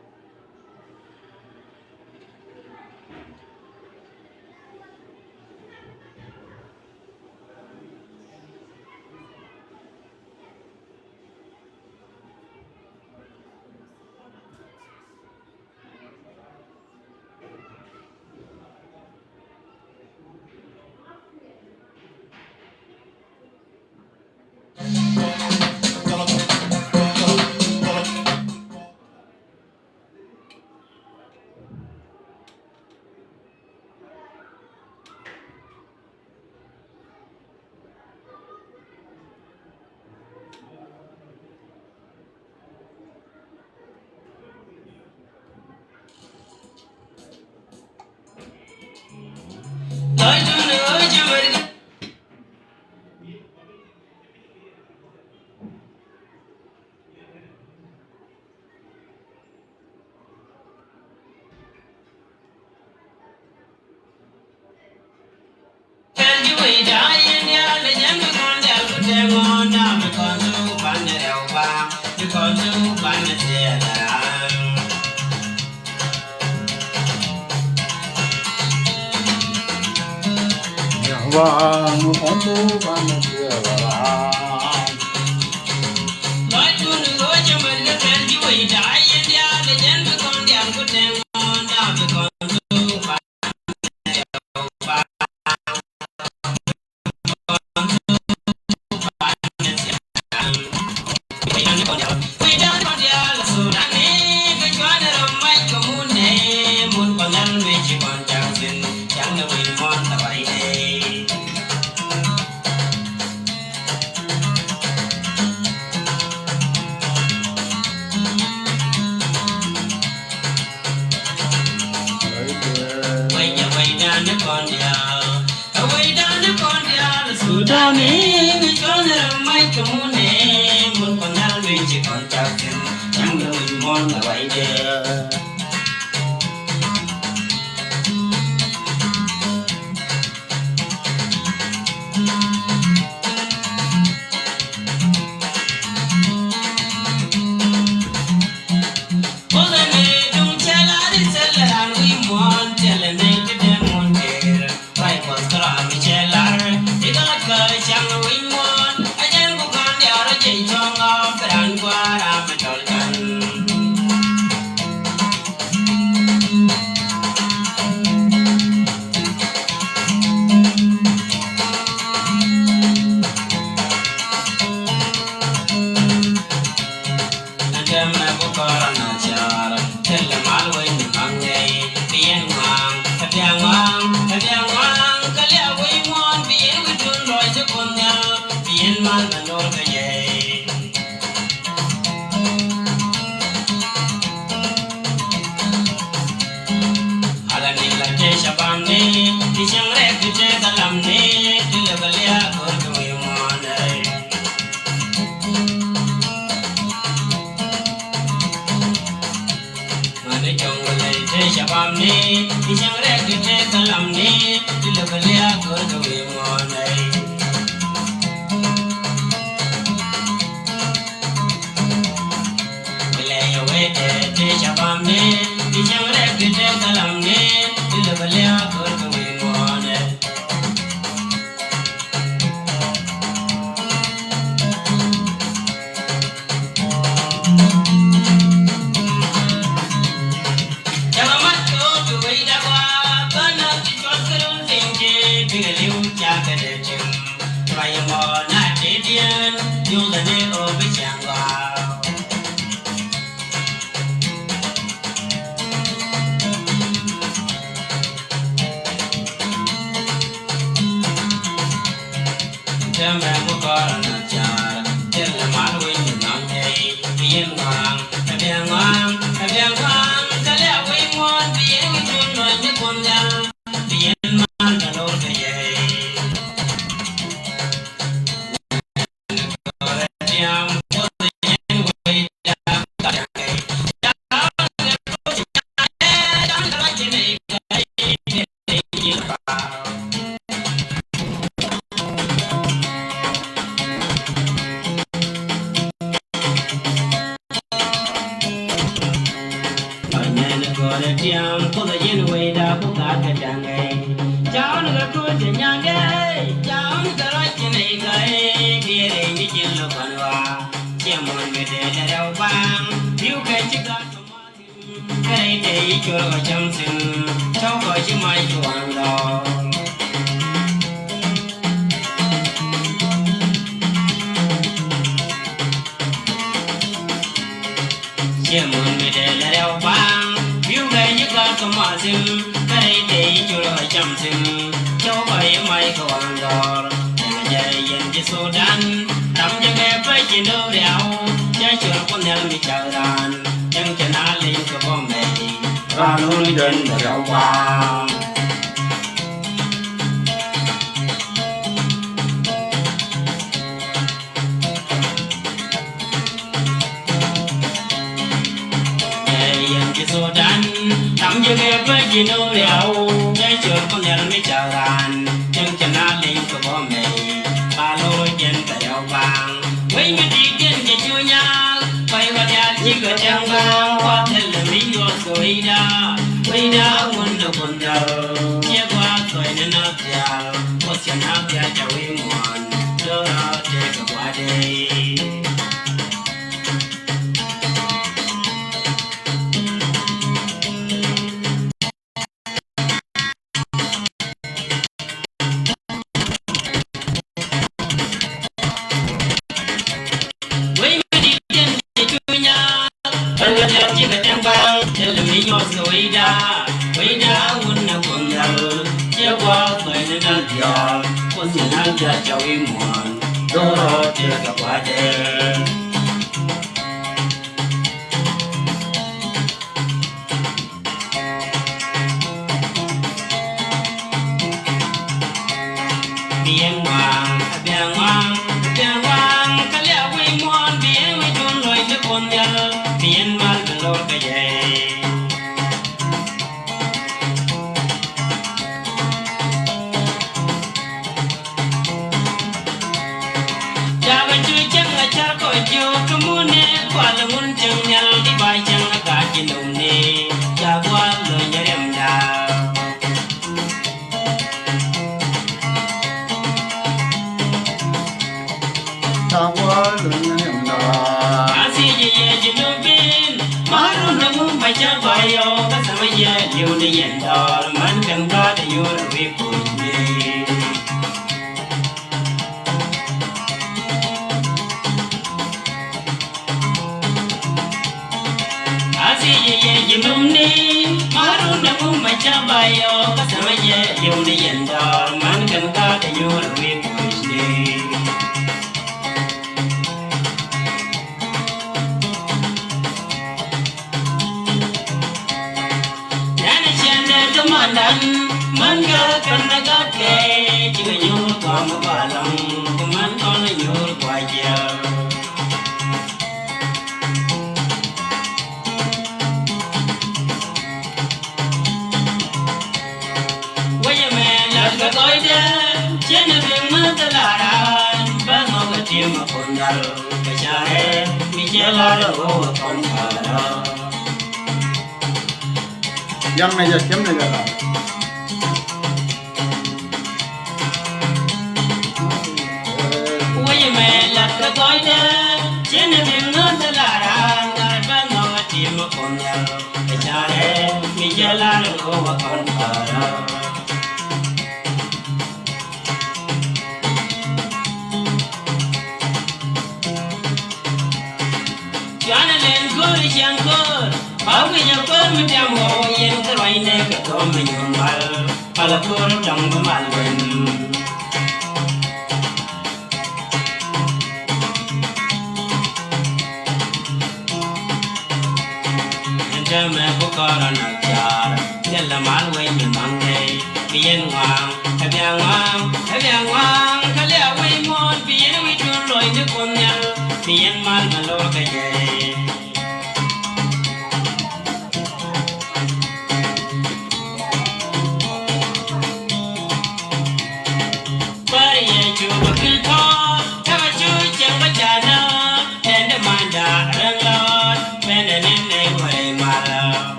Yang na ya kem na ya la.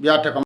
Bia tekɛ